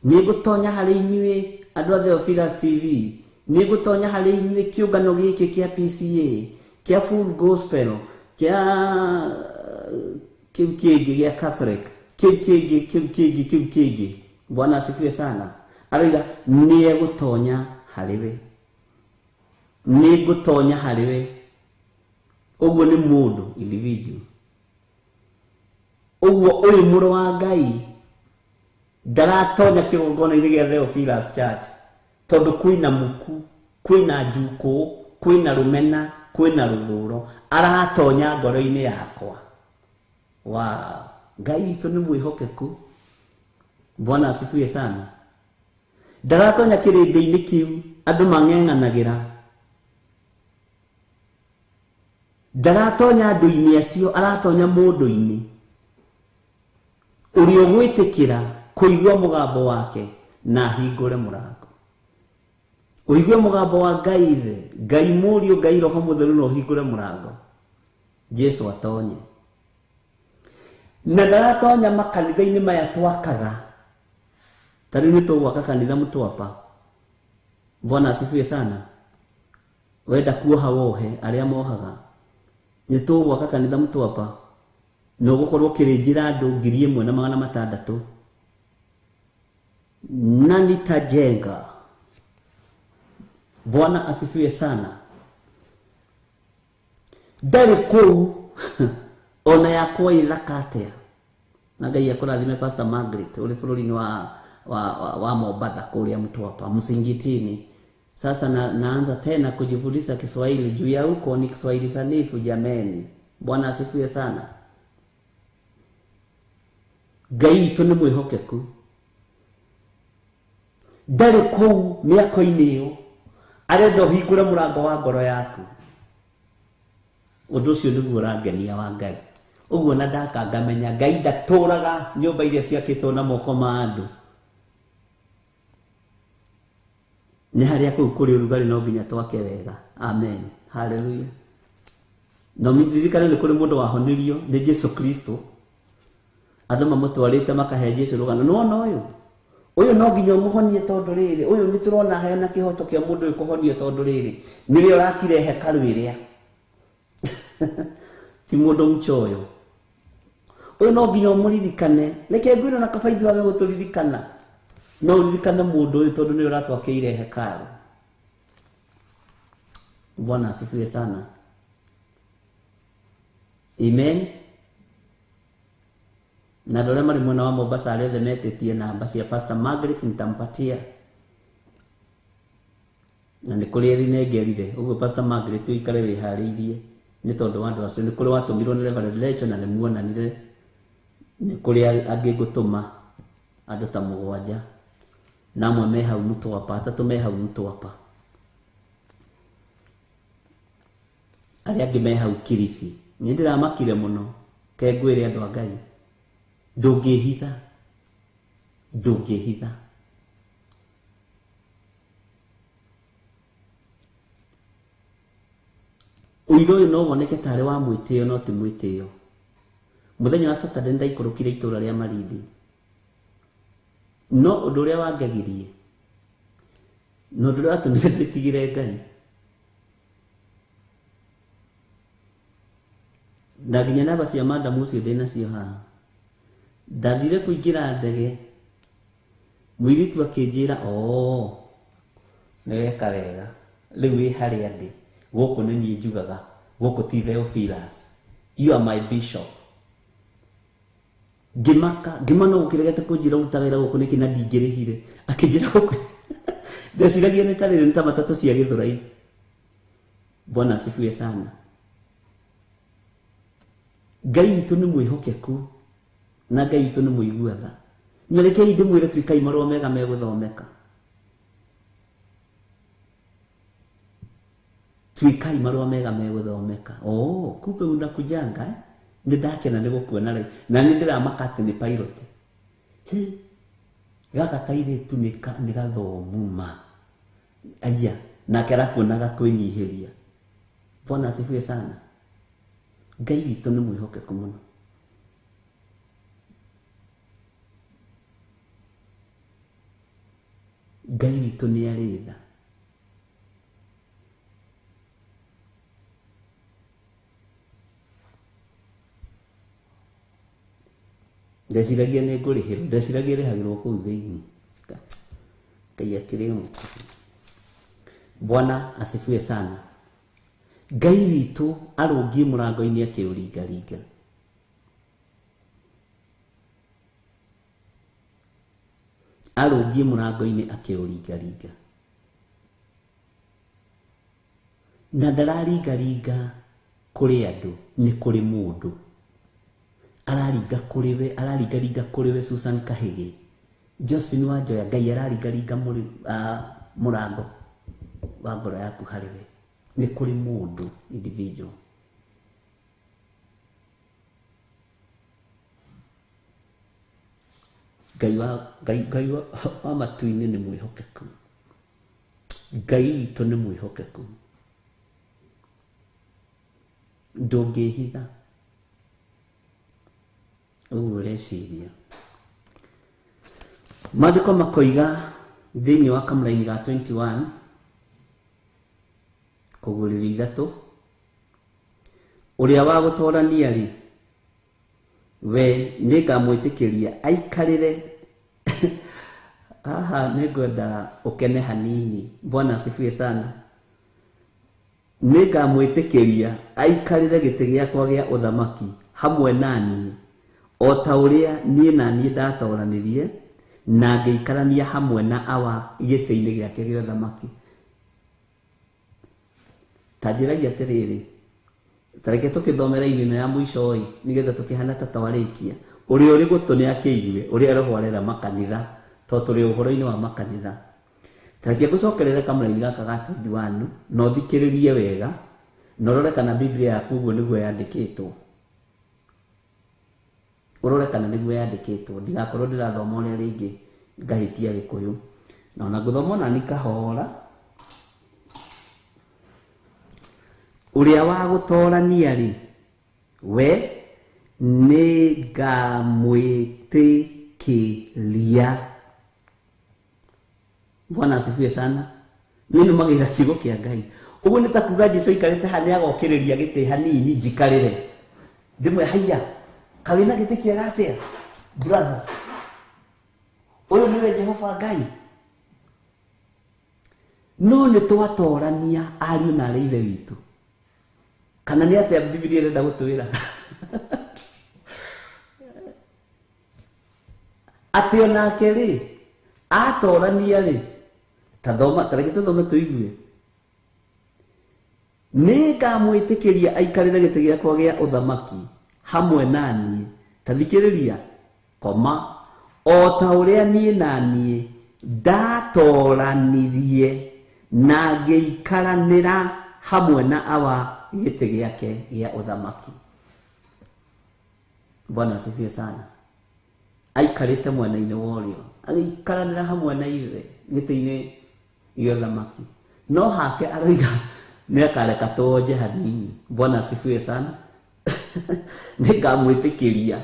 nĩngũtonya harĩ inyuĩ andũ a Theophilus TV, nĩngũtonya harĩ inyuĩ kĩũngano gĩkĩ kĩa PCA, kĩa Full Gospel, kĩa kĩu kĩngĩ gĩa Catholic, kĩu kĩngĩ, kĩu kĩngĩ, kĩu kĩngĩ. Bwana asifiwe sana. Aroiga nĩegũtonya harĩ we, nĩngũtonya harĩ we. Ũguo nĩ mũndũ individual. Ũguo ũyũ mũrũ wa Ngai ndaratonya kĩgongona-inĩ gĩa Theophilus Church tondũ kwĩna muku, kwĩna njukũ, kwĩna rũmena, kwĩna rũthũro. Aratonya ngoro-inĩ yakwa. Wow, Ngai witũ nĩ mwĩhokeku. Bwana asifiwe sana. Ndaratonya kĩrĩndĩ-inĩ kĩu andũ mang'eng'anagĩra. Ndaratonya andũ-inĩ acio, aratonya mũndũ-inĩ ũrĩa ũgwĩtĩkĩra kũigua mũgambo wake na ahingũre mũrango. Ũigue mũgambo wa Ngai Ithe, Ngai Mũriũ, Ngai Roho Mũtheru, na ũhingũre mũrango Jesu atonye. Na ndaratonya makanitha-inĩ maya twakaga. Ta rĩu nĩ tũgwaka kanitha Mtwapa. Bwana asifiwe sana. Wenda kuoha wohe arĩa mohaga. Nĩ tũgwaka kanitha Mtwapa na ũgũkorwo ũkĩrĩnjĩra andũ 1600. Na nitajenga. Bwana asifiwe sana. Ndarĩ kũu ona yakwa ĩthaka atĩa. Na Ngai akũrathime Pastor Margaret ũrĩ bũrũri-inĩ wa Mombatha kũrĩa Mtwapa Msingitini. Sasa naanza tena kujifundisha Kiswahili juu ya huko ni Kiswahili sanifu jameni. Bwana asifiwe sana. Ngai witũ nĩ mwĩhokeku. Ndarĩ kũu mĩako-inĩ ĩyo, arenda ũhingũre mũrango wa ngoro yaku. Ũndũ ũcio nĩguo ũrangenia wa Ngai. Ũguo na ndaka ngamenya Ngai ndatũraga nyũmba iria ciakĩtwo na moko ma andũ. Nĩ harĩa kũu kũrĩ ũrugarĩ no nginya twake wega. Amen. Hallelujah. No ririkane nĩ kũrĩ mũndũ wahonirio nĩ Jesu Kristo. Andũ mamũtwarĩte makahe Jesu rũgano. Nĩwona ũyũ? Ũyũ no nginya ũmũhonie tondũ rĩrĩ, ũyũ nĩ tũrona hena kĩhoto kĩa mũndũ ũyũ kũhonio tondũ rĩrĩ, nĩwe ũrakire hekarũ ĩrĩa. Ti mũndũ mchoyo. Ũyũ no nginya ũmũririkane. Reke ngwĩre na kaba ithuĩ age gũtũririkana. No ũririkane mũndũ ũyũ tondũ nĩwe ũratwakĩire hekarũ. Bwana asifiwe sana. Amen. Na andũ arĩa marĩ mwena wa Mombasa arĩa othe metĩtie namba cia Pastor Margaret nitampatia. Na nĩ kũrĩ erinengerire. Ũguo Pastor Margaret ũikare wĩharĩirie nĩ tondũ wa andũ acio. Nĩ kũrĩ watũmirwo nĩ Reverend Lecho na nĩ muonanire. Nĩ kũrĩ angĩ ngũtũma andũ ta 7 na amwe me hau Mtwapa, 3 me hau Mtwapa, arĩa angĩ me hau Kilifi. Nĩ ndĩramakire mũno, ke ngwĩre andũ a Ngai, ndũngĩhitha, ndũngĩhitha. Ũira ũyũ no woneke tarĩ wa mwĩtĩo no ti mwĩtĩo. Mũthenya wa Saturday nĩndaikũrũkire itũũra rĩa Malindi. No ũndũ ũrĩa wangegirie Na ũndũ ũrĩa watũmire ndĩtigĩre Ngai na nginya namba cia madamu ũcio ndĩnacio haha. Ndathire kũingĩra ndege, mũirĩtu akĩnjĩra, oo, nĩ weka wega, rĩu wĩ harĩa ndĩ, gũkũ nĩ niĩ njugaga, gũkũ ti Theophilus, you are my bishop. Ngĩmaka, ngĩmana ũkĩregete kũnjĩra ũrutaga wĩra gũkũ nĩkĩ na ndingĩrĩhire. Akĩnjĩra gũkũ ndeciragia nĩ tarĩrĩ nĩ ta matatũ cia Gĩthũrai. Bwana asifiwe sana. Ngai witũ nĩ mwĩhokeku na Ngai witũ nĩ mũigua tha. Na rekei ndĩmwĩre tuĩkai marũa mega megũthomeka. Tuĩkai marũa mega megũthomeka. Oh, kumbe unakujanga eh? Nĩ ndakena nĩ gũkuona rĩ. Na nĩ ndĩramaka atĩ nĩ pilot. Hi, gaka kairĩtu nĩ gathomu ma. Aya, nake arakuonaga kwĩnyihĩria. Bwana asifiwe sana. Ngai witũ nĩ mwĩhokeku mũno. Ngai witũ nĩ arĩ tha. Ndeciragia nĩ ngũrĩhĩrwo, ndeciragia rĩhagĩrwo kũu thĩinĩ. Ngai akĩrĩ o. Bwana asifiwe sana. Ngai witũ arũngiĩ mũrango-inĩ akĩũringaringa. Arũngiĩ mũrango-inĩ akĩũringaringa. Na ndararingaringa kũrĩ andũ, nĩ kũrĩ mũndũ. Araringa kũrĩ we, araringaringa kũrĩ we Susan Kahĩgĩ. Josephine Wanjoya, Ngai araringaringa mũrango wa ngoro yaku harĩ we. Nĩ kũrĩ mũndũ individual. Ngai wa matu-inĩ nĩ mwĩhokeku. Ngai witũ nĩ mwĩhokeku. Ndũngĩhitha ũguo ũreciria. Maandĩko makoiga thĩinĩ wa kamũraini ga 21 kũgũrĩria ithatũ, ũrĩa wa gũtorania rĩ, we nĩngamwĩtĩkĩria aikarĩre. Haha nĩngwenda ũkene hanini. Bwana asifiwe sana. Nĩngamwĩtĩkĩria aikarĩre gĩtĩ gĩakwa gĩa ũthamaki hamwe na niĩ, o ta ũrĩa niĩ na niĩ ndatoranirie na ngĩikarania hamwe na Awa gĩtĩ-inĩ gĩake gĩa ũthamaki. Ta njĩragia atĩrĩrĩ, ta reke tũkĩthomera ĩno ya mũico ĩ, nĩgetha tũkĩhana ta twarĩkia. Ũrĩa ũrĩ gũtũ nĩ akĩigue ũrĩa Roho arera makanitha, tondũ tũrĩ ũhoro-inĩ wa makanitha. Ta reke ngũcokerere kamũraini gaka ga 21 na ũthikĩrĩrie wega na ũrore kana Biblia yaku ũguo nĩguo yandĩkĩtwo. Ũrore kana nĩguo yandĩkĩtwo, ndigakorwo ndĩrathoma ũrĩa rĩngĩ ngahĩtia Gĩkũyũ. Na ona ngũthoma ona ni kahora. Ũrĩa wa gũtorania rĩ, we nĩngamwĩtĩkĩria. Bwana asifiwe sana. Niĩ nũmagĩrĩra kiugo kĩa Ngai. Ũguo nĩ ta kuga Jesũ aikarĩte haha nĩagokĩrĩria gĩtĩ hanini njikarĩre. Ndĩmwĩre haiya, kaĩ wĩna gĩtĩ kĩega atĩa brother? Ũyũ nĩwe Jehova Ngai. No nĩ twatorania ariũ na arĩ ithe witũ. Kana nĩ atĩa Biblia ĩrenda gũtwĩra? Atĩ onake rĩ, atorania rĩ, ta thoma, ta reke tũthome tũigue. Nĩngamwĩtĩkĩria aikarĩre gĩtĩ gĩakwa gĩa ũthamaki hamwe na niĩ. Ta thikĩrĩria, koma, o ta ũrĩa niĩ na niĩ ndatoranirie na ngĩikaranĩra hamwe na Awa gĩtĩ gĩake gĩa ũthamaki. Bwana asifiwe sana. Aikarĩte mwena-inĩ wa ũrĩo, agĩikaranĩra hamwe na ithe gĩtĩ-inĩ gĩa ũthamaki. No hake aroiga nĩakareka tuonje hanini. Bwana asifiwe sana. Nĩngamwĩtĩkĩria.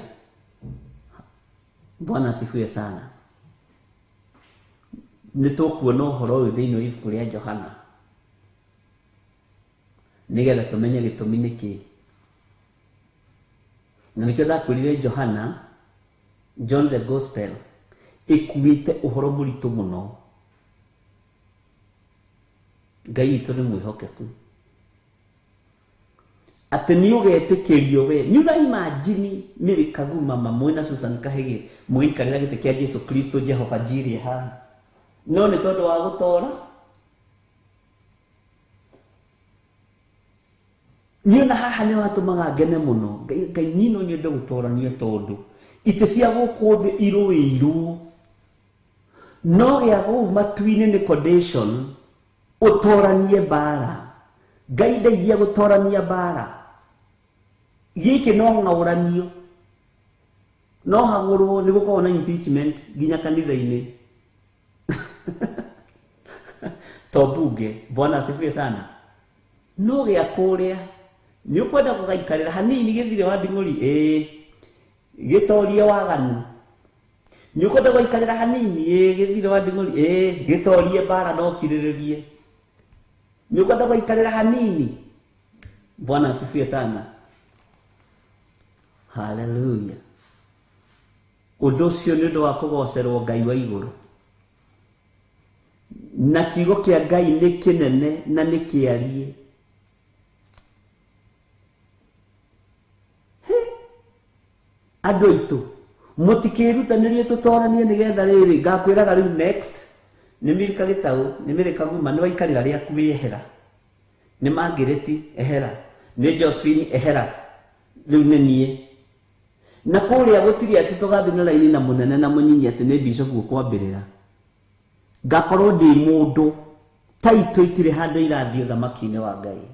Bwana asifiwe sana. Nĩ tũkuona ũhoro ũyũ thĩinĩ wa ibuku rĩa Johana nĩgetha tũmenye gĩtũmi nĩkĩ. Na nĩkĩo ndakwĩrire Johana, John the Gospel, ĩkuĩte ũhoro mũritũ mũno. Ngai witũ nĩ mwĩhokeku atĩ nĩ ũgetĩkĩrio we. Nĩ ũraimagine Mary Kaguma mamwe na Susan Kahĩgĩ mũgĩikarĩra gĩtĩ kĩa Jesu Kristo Jehova Jireh haha, no nĩ tondũ wa gũtora. Niĩ ona haha nĩ watũmaga ngene mũno. Ngai niĩ no nyende gũtorania tondũ itĩ cia gũkũ thĩ irũĩirwo, no gĩa kũu matu-inĩ nĩ condition ũtoranie mbara. Ngai ndeithia gũtorania mbara. Gĩkĩ no ng'aũranio, no hagũrwo nĩ gũkoragwo na impeachment nginya kanitha-inĩ. To bunge. Bwana asifiwe sana. No gĩa kũrĩa nĩ ũkwenda gũgaikarĩra hanini gĩthire wa nding'ũri, ĩĩ gĩtorie waganu. Nĩ ũkwenda gũikarĩra hanini, ĩĩ gĩthire wa nding'ũri, ĩĩ gĩtorie mbara no ũkirĩrĩrie. Nĩ ũkwenda gũikarĩra hanini. Bwana asifiwe sana. Haleluya. Ũndũ ũcio nĩ ũndũ wa kũgocerwo Ngai wa igũrũ. Na kiugo kĩa Ngai nĩ kĩnene na nĩ kĩariĩ. Andũ aitũ mũtikĩrutanĩrie tũtoranie nĩgetha rĩrĩ ngakwĩraga rĩu next nĩ Milka Gĩtaũ, nĩ Mary Kaguma, nĩ waikarĩra rĩaku wĩehera, nĩ Margaret ehera, nĩ Josephine ehera, rĩu nĩ niĩ. Na kũrĩa gũtirĩ atĩ tũgathiĩ na raini na mũnene na mũnyinyi atĩ nĩ bishop ũkwambĩrĩra. Ngakorwo ndĩ mũndũ taitũ itirĩ handũ irathiĩ ũthamaki-inĩ wa Ngai.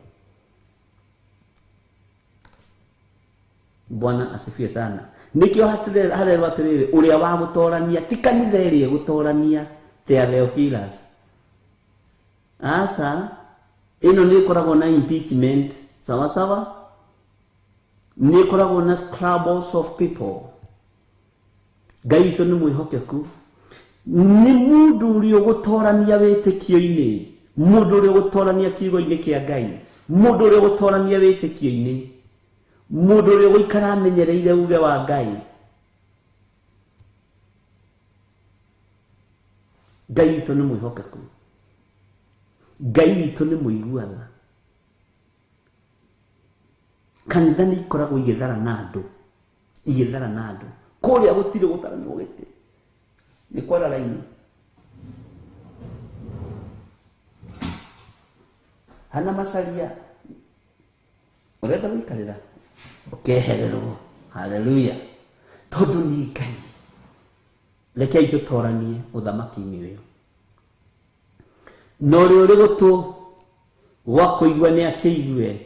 Bwana asifiwe sana. Nĩkĩo harerwo atĩrĩrĩ, ũrĩa wa gũtorania ti kanitha ĩrĩa ĩgũtorania ta Theophilus. Asa ĩno nĩ ĩkoragwo na impeachment, sawa sawa, nĩ ĩkoragwo na scrabbles of people. Ngai witũ nĩ mwĩhokeku. Nĩ mũndũ ũrĩa ũgũtorania wĩtĩkio-inĩ, mũndũ ũrĩa ũgũtorania kiugo-inĩ kĩa Ngai, mũndũ ũrĩa ũgũtorania wĩtĩkio-inĩ, mũndũ ũrĩa ũgũikara amenyereire uge wa Ngai. Ngai witũ nĩ mwĩhokeku. Ngai witũ nĩ mũiguana. Kanitha nĩ ikoragwo igĩthara na andũ, igĩthara na andũ. Kũrĩa gũtirĩ gũtharanwo gĩtĩ, nĩ kwara raini. Hana macaria ũrenda gũikarĩra ũkehererwo. Haleluya. Tondũ nĩ Ngai. Rekei tũtoranie ũthamaki-inĩ ũyũ. Na ũrĩa ũrĩ gũtũ gwa kũigua nĩ akĩigue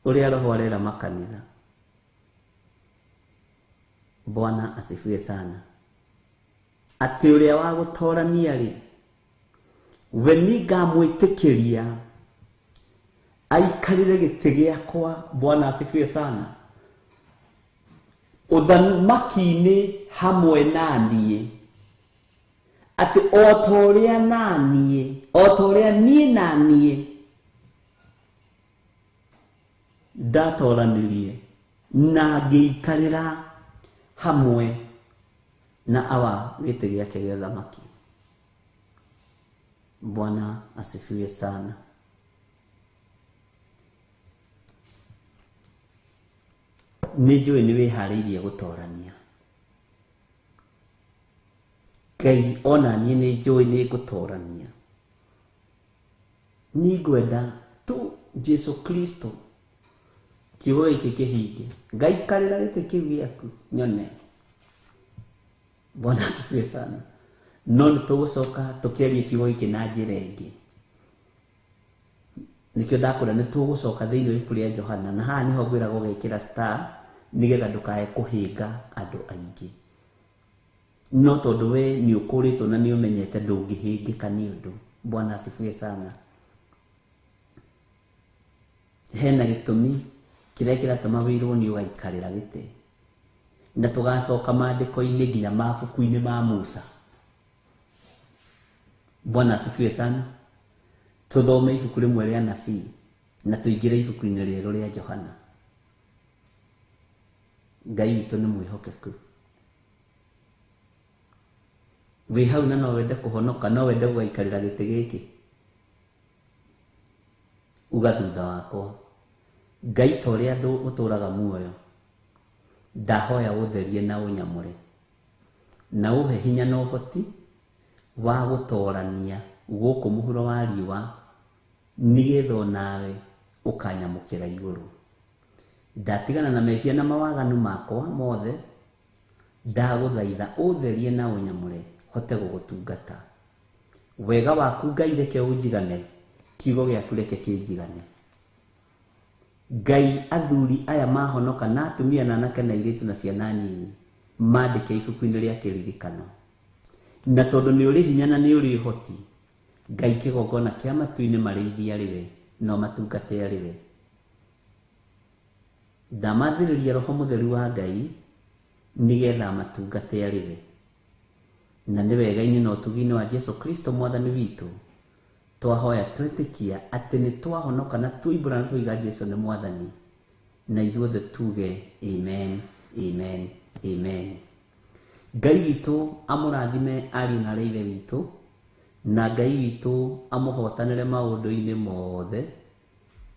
ũrĩa Roho arera makanitha. Bwana asifiwe sana. Atĩ ũrĩa wa gũtorania rĩ, we nĩngamwĩtĩkĩria aikarĩre gĩtĩ gĩakwa. Bwana asifiwe sana. Ũthamaki-inĩ hamwe na niĩ, atĩ o ta ũrĩa na niĩ, o ta ũrĩa niĩ na niĩ ndatoranirie na ngĩikarĩra hamwe na awa gĩtĩ gĩake gĩa ũthamaki. Bwana asifiwe sana. Nĩ njũĩ nĩ wĩharĩirie gũtorania. Ngai ona niĩ nĩ njũĩ nĩ ngũtorania. Nĩ ngwenda tu Jesu Kristo kiugo gĩkĩ kĩhinge. Ngaikarĩra gĩtĩ kĩu gĩaku nyone. Bwana asifiwe sana. No nĩ tũgũcoka tũkĩarie kiugo gĩkĩ na njĩra ĩngĩ. Nĩkĩo ndakwĩra nĩ tũgũcoka thĩinĩ wa ibuku rĩa Johana, na haha nĩho ngwĩraga ũgekĩra star nĩgetha ndũkae kũhĩnga andũ aingĩ. No tondũ we nĩ ũkũrĩtwo na nĩ ũmenyete ndũngĩhĩngĩka nĩ ũndũ. Bwana asifiwe sana. Hena gĩtũmi kĩrĩa kĩratũma wĩrwo nĩ ũgaikarĩra gĩtĩ. Na tũgacoka maandĩko-inĩ nginya mabuku-inĩ ma Musa. Bwana asifiwe sana. Tũthome ibuku rĩmwe rĩa nabii na tũingĩre ibuku-inĩ rĩerũ rĩa Johana. Ngai witũ nĩ mwĩhokeku. Wĩ hau na no wende kũhonoka, no wende gũgaikarĩra gĩtĩ gĩkĩ, uga thutha wakwa, Ngai ta ũrĩa andũ ũtũraga muoyo, ndahoya ũtherie na ũnyamũre na ũhe hinya na ũhoti wa gũtorania gũkũ mũhuro wa riũa, nĩgetha onawe ũkanyamũkĩra igũrũ. Ndatigana na mehia na mawaganu makwa mothe, ndagũthaitha ũtherie na ũnyamũre hote gũgũtungata. Wega waku Ngai reke ũnjigane, kiugo gĩaku reke kĩnjigane. Ngai, athuri aya mahonoka na atumia na anake na airĩtu na ciana nini mandĩke ibuku-inĩ rĩa kĩririkano. Na tondũ nĩ ũrĩ hinya na nĩ ũrĩ ũhoti, Ngai kĩgongona kĩa matu-inĩ marĩithie arĩ we na ũmatungate arĩ we. Ndamathĩrĩria Roho Mũtheru wa Ngai nĩgetha amatungate arĩ we. Na nĩ wega-inĩ na ũtugi-inĩ wa Jesu Kristo Mwathani witũ twahoya twetĩkia atĩ nĩ twahonoka na twoimbũra na twoiga Jesu nĩ Mwathani, na ithuothe tuge amen, amen, amen. Ngai witũ amũrathime ariũ na arĩa ithe witũ, na Ngai witũ amũhotanĩre maũndũ-inĩ mothe,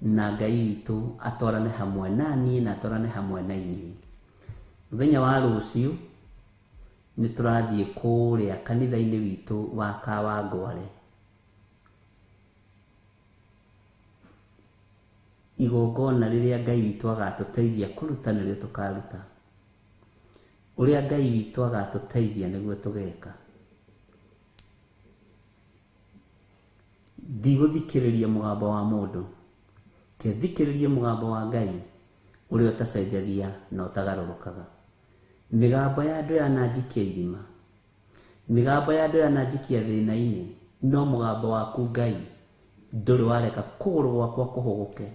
na Ngai witũ atwarane hamwe na niĩ na atwarane hamwe na inyuĩ. Mũthenya wa rũciũ nĩ tũrathiĩ kũrĩa kanitha-inĩ witũ wa Kawangware. Igongona rĩrĩa Ngai witũ agatũteithia kũruta nĩrĩo tũkaruta. Ũrĩa Ngai witũ agatũteithia nĩguo tũgeka. Ndigũthikĩrĩria mũgambo wa mũndũ, ke thikĩrĩrie mũgambo wa Ngai ũrĩa ũtacenjagia na ũtagarũrũkaga. Mĩgambo ya andũ yananjikia irima, mĩgambo ya andũ yananjikia thĩna-inĩ, no mũgambo waku Ngai ndũrĩ wareka kũgũrũ gwakwa kũhũgũke,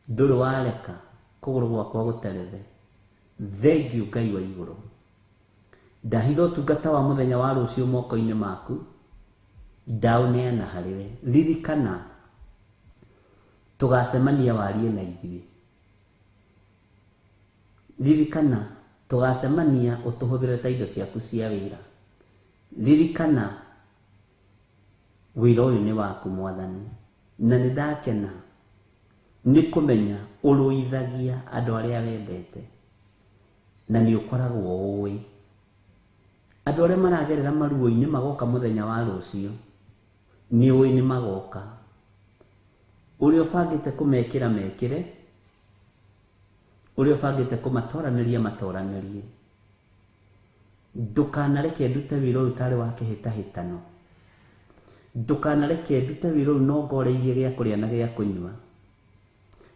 ndũrĩ wareka kũgũrũ gwakwa gũterethe. Thengiũ Ngai wa igũrũ. Ndahitha ũtungata wa mũthenya wa rũciũ moko-inĩ maku, ndaũneana harĩ we. Ririkana tũgacemania warie na ithuĩ. Ririkana tũgacemania ũtũhũthĩre ta indo ciaku cia wĩra. Ririkana wĩra ũyũ nĩ waku Mwathani, na nĩ ndakena nĩ kũmenya ũrũithagia andũ arĩa wendete, na nĩ ũkoragwo ũĩ andũ arĩa maragerera maruo-inĩ magoka mũthenya wa rũciũ, nĩ ũĩ nĩ magoka. Ũrĩa ũbangĩte kũmekĩra mekĩre, ũrĩa ũbangĩte kũmatoranĩria matoranĩrie. Ndũkanareke ndute wĩra ũyũ ũtarĩ wa kĩhĩtahĩtano. Ndũkanareke ndute wĩra ũyũ nongoreirie gĩa kũrĩa na gĩa kũnyua.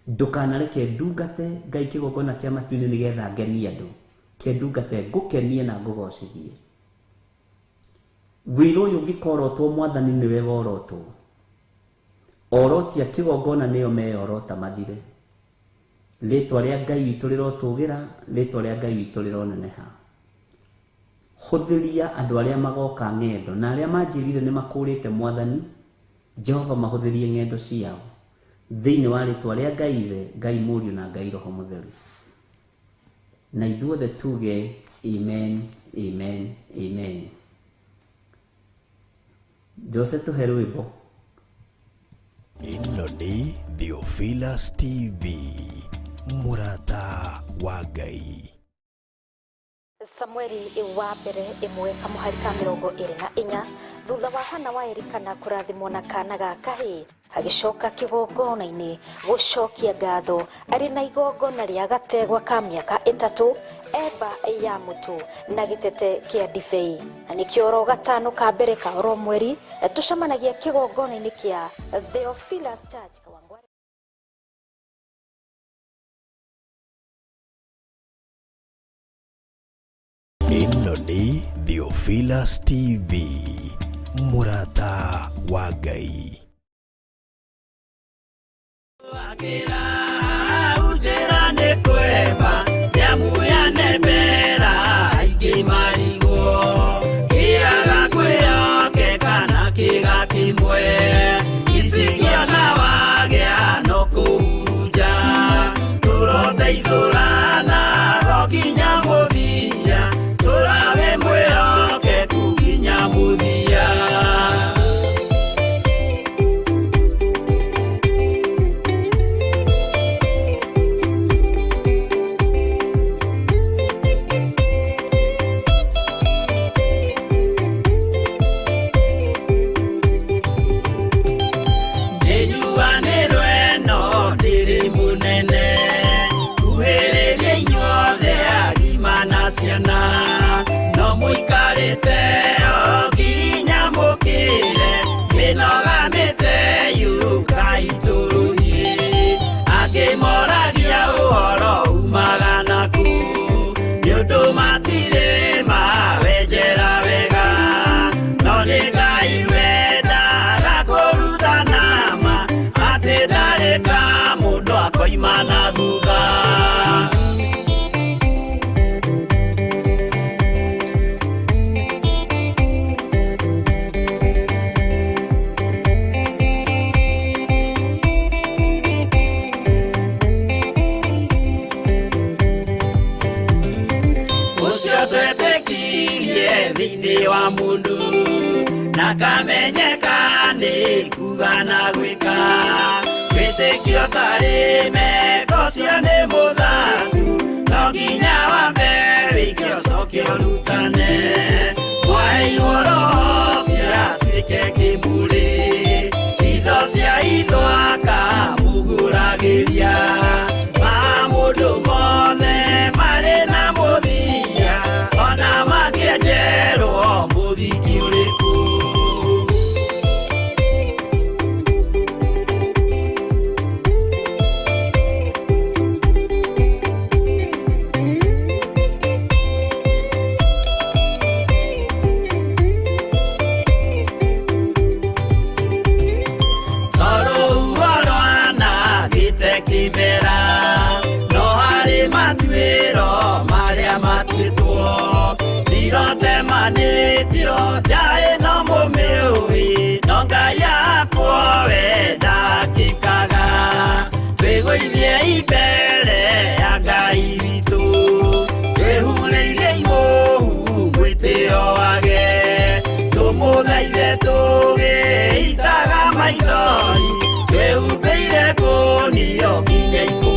Ndũkanareke ndungate Ngai kĩgongona kĩa matu-inĩ nĩgetha ngenie andũ. Ke ndungate ngũkenie na ngũgocithie. Wĩra ũyũ ũngĩkorotwo Mwathani nĩwe worotwo. Orotia kĩgongona nĩyo meyorota mathire. Rĩtwa rĩa Ngai witũ rĩrotũgĩra, rĩtwa rĩa Ngai witũ rĩroneneha. Hũthĩria andũ arĩa magoka ng'endo na arĩa manjĩrire nĩ makũrĩte Mwathani, Jehova mahũthĩrie ng'endo ciao thĩinĩ wa rĩtwa rĩa Ngai Ithe, Ngai Mũriũ na Ngai Roho Mũtheru. Na ithuothe tuge amen, amen, amen. Jose tũhe rwĩmbo.
Ĩno nĩ Theophilus TV, mũrata wa Ngai.
Samueli wa mbere ĩmwe kamũhari ka 24, thutha wa Hana wa Elikana kũrathimwo na kana ga kahĩĩ, agĩcoka kĩgongona-inĩ gũcokia ngatho arĩ na igongona rĩa gategwa ka mĩaka 3, eba ya mũtu na gĩtete kĩa ndibei. Na nĩkĩo oro gatano ka mbere ka oro mweri tũcemanagia kĩgongona-inĩ kĩa Theophilus Church Kawangware.
Ĩno nĩ Theophilus TV, mũrata wa Ngai.
Njĩra nĩ kwema, nyamu ya nebera, aingĩ marigwo. Kĩaga kwĩyokeka na kĩ Akamenyeka nĩ kuga na gwĩka. Wĩtĩkio tarĩ meko cio nĩ mũthaku, no nginya wambe wĩke ũcoke ũrutane. Mwaheirwo roho ũcio atuĩke kĩmũrĩ, itho cia itho akamũgũragĩria. Ma mũndũ mothe marĩ na mũthia, ona mangĩenjerwo mũthingi ũrĩkũ. Tondũ rwanangĩte kĩmera, no harĩ matuĩro marĩa matuĩtwo. Cirotemanĩtio nja ĩno mũmĩũĩ, no Ngai akwa we ndakĩkaga. Twĩgũithie mbere ya Ngai witũ, twĩhurĩire imũhu mwĩtĩo wage. Tũmũthaithe tũgĩitaga maithori, twĩhumbĩire ngũnio nginya ikũmbĩ.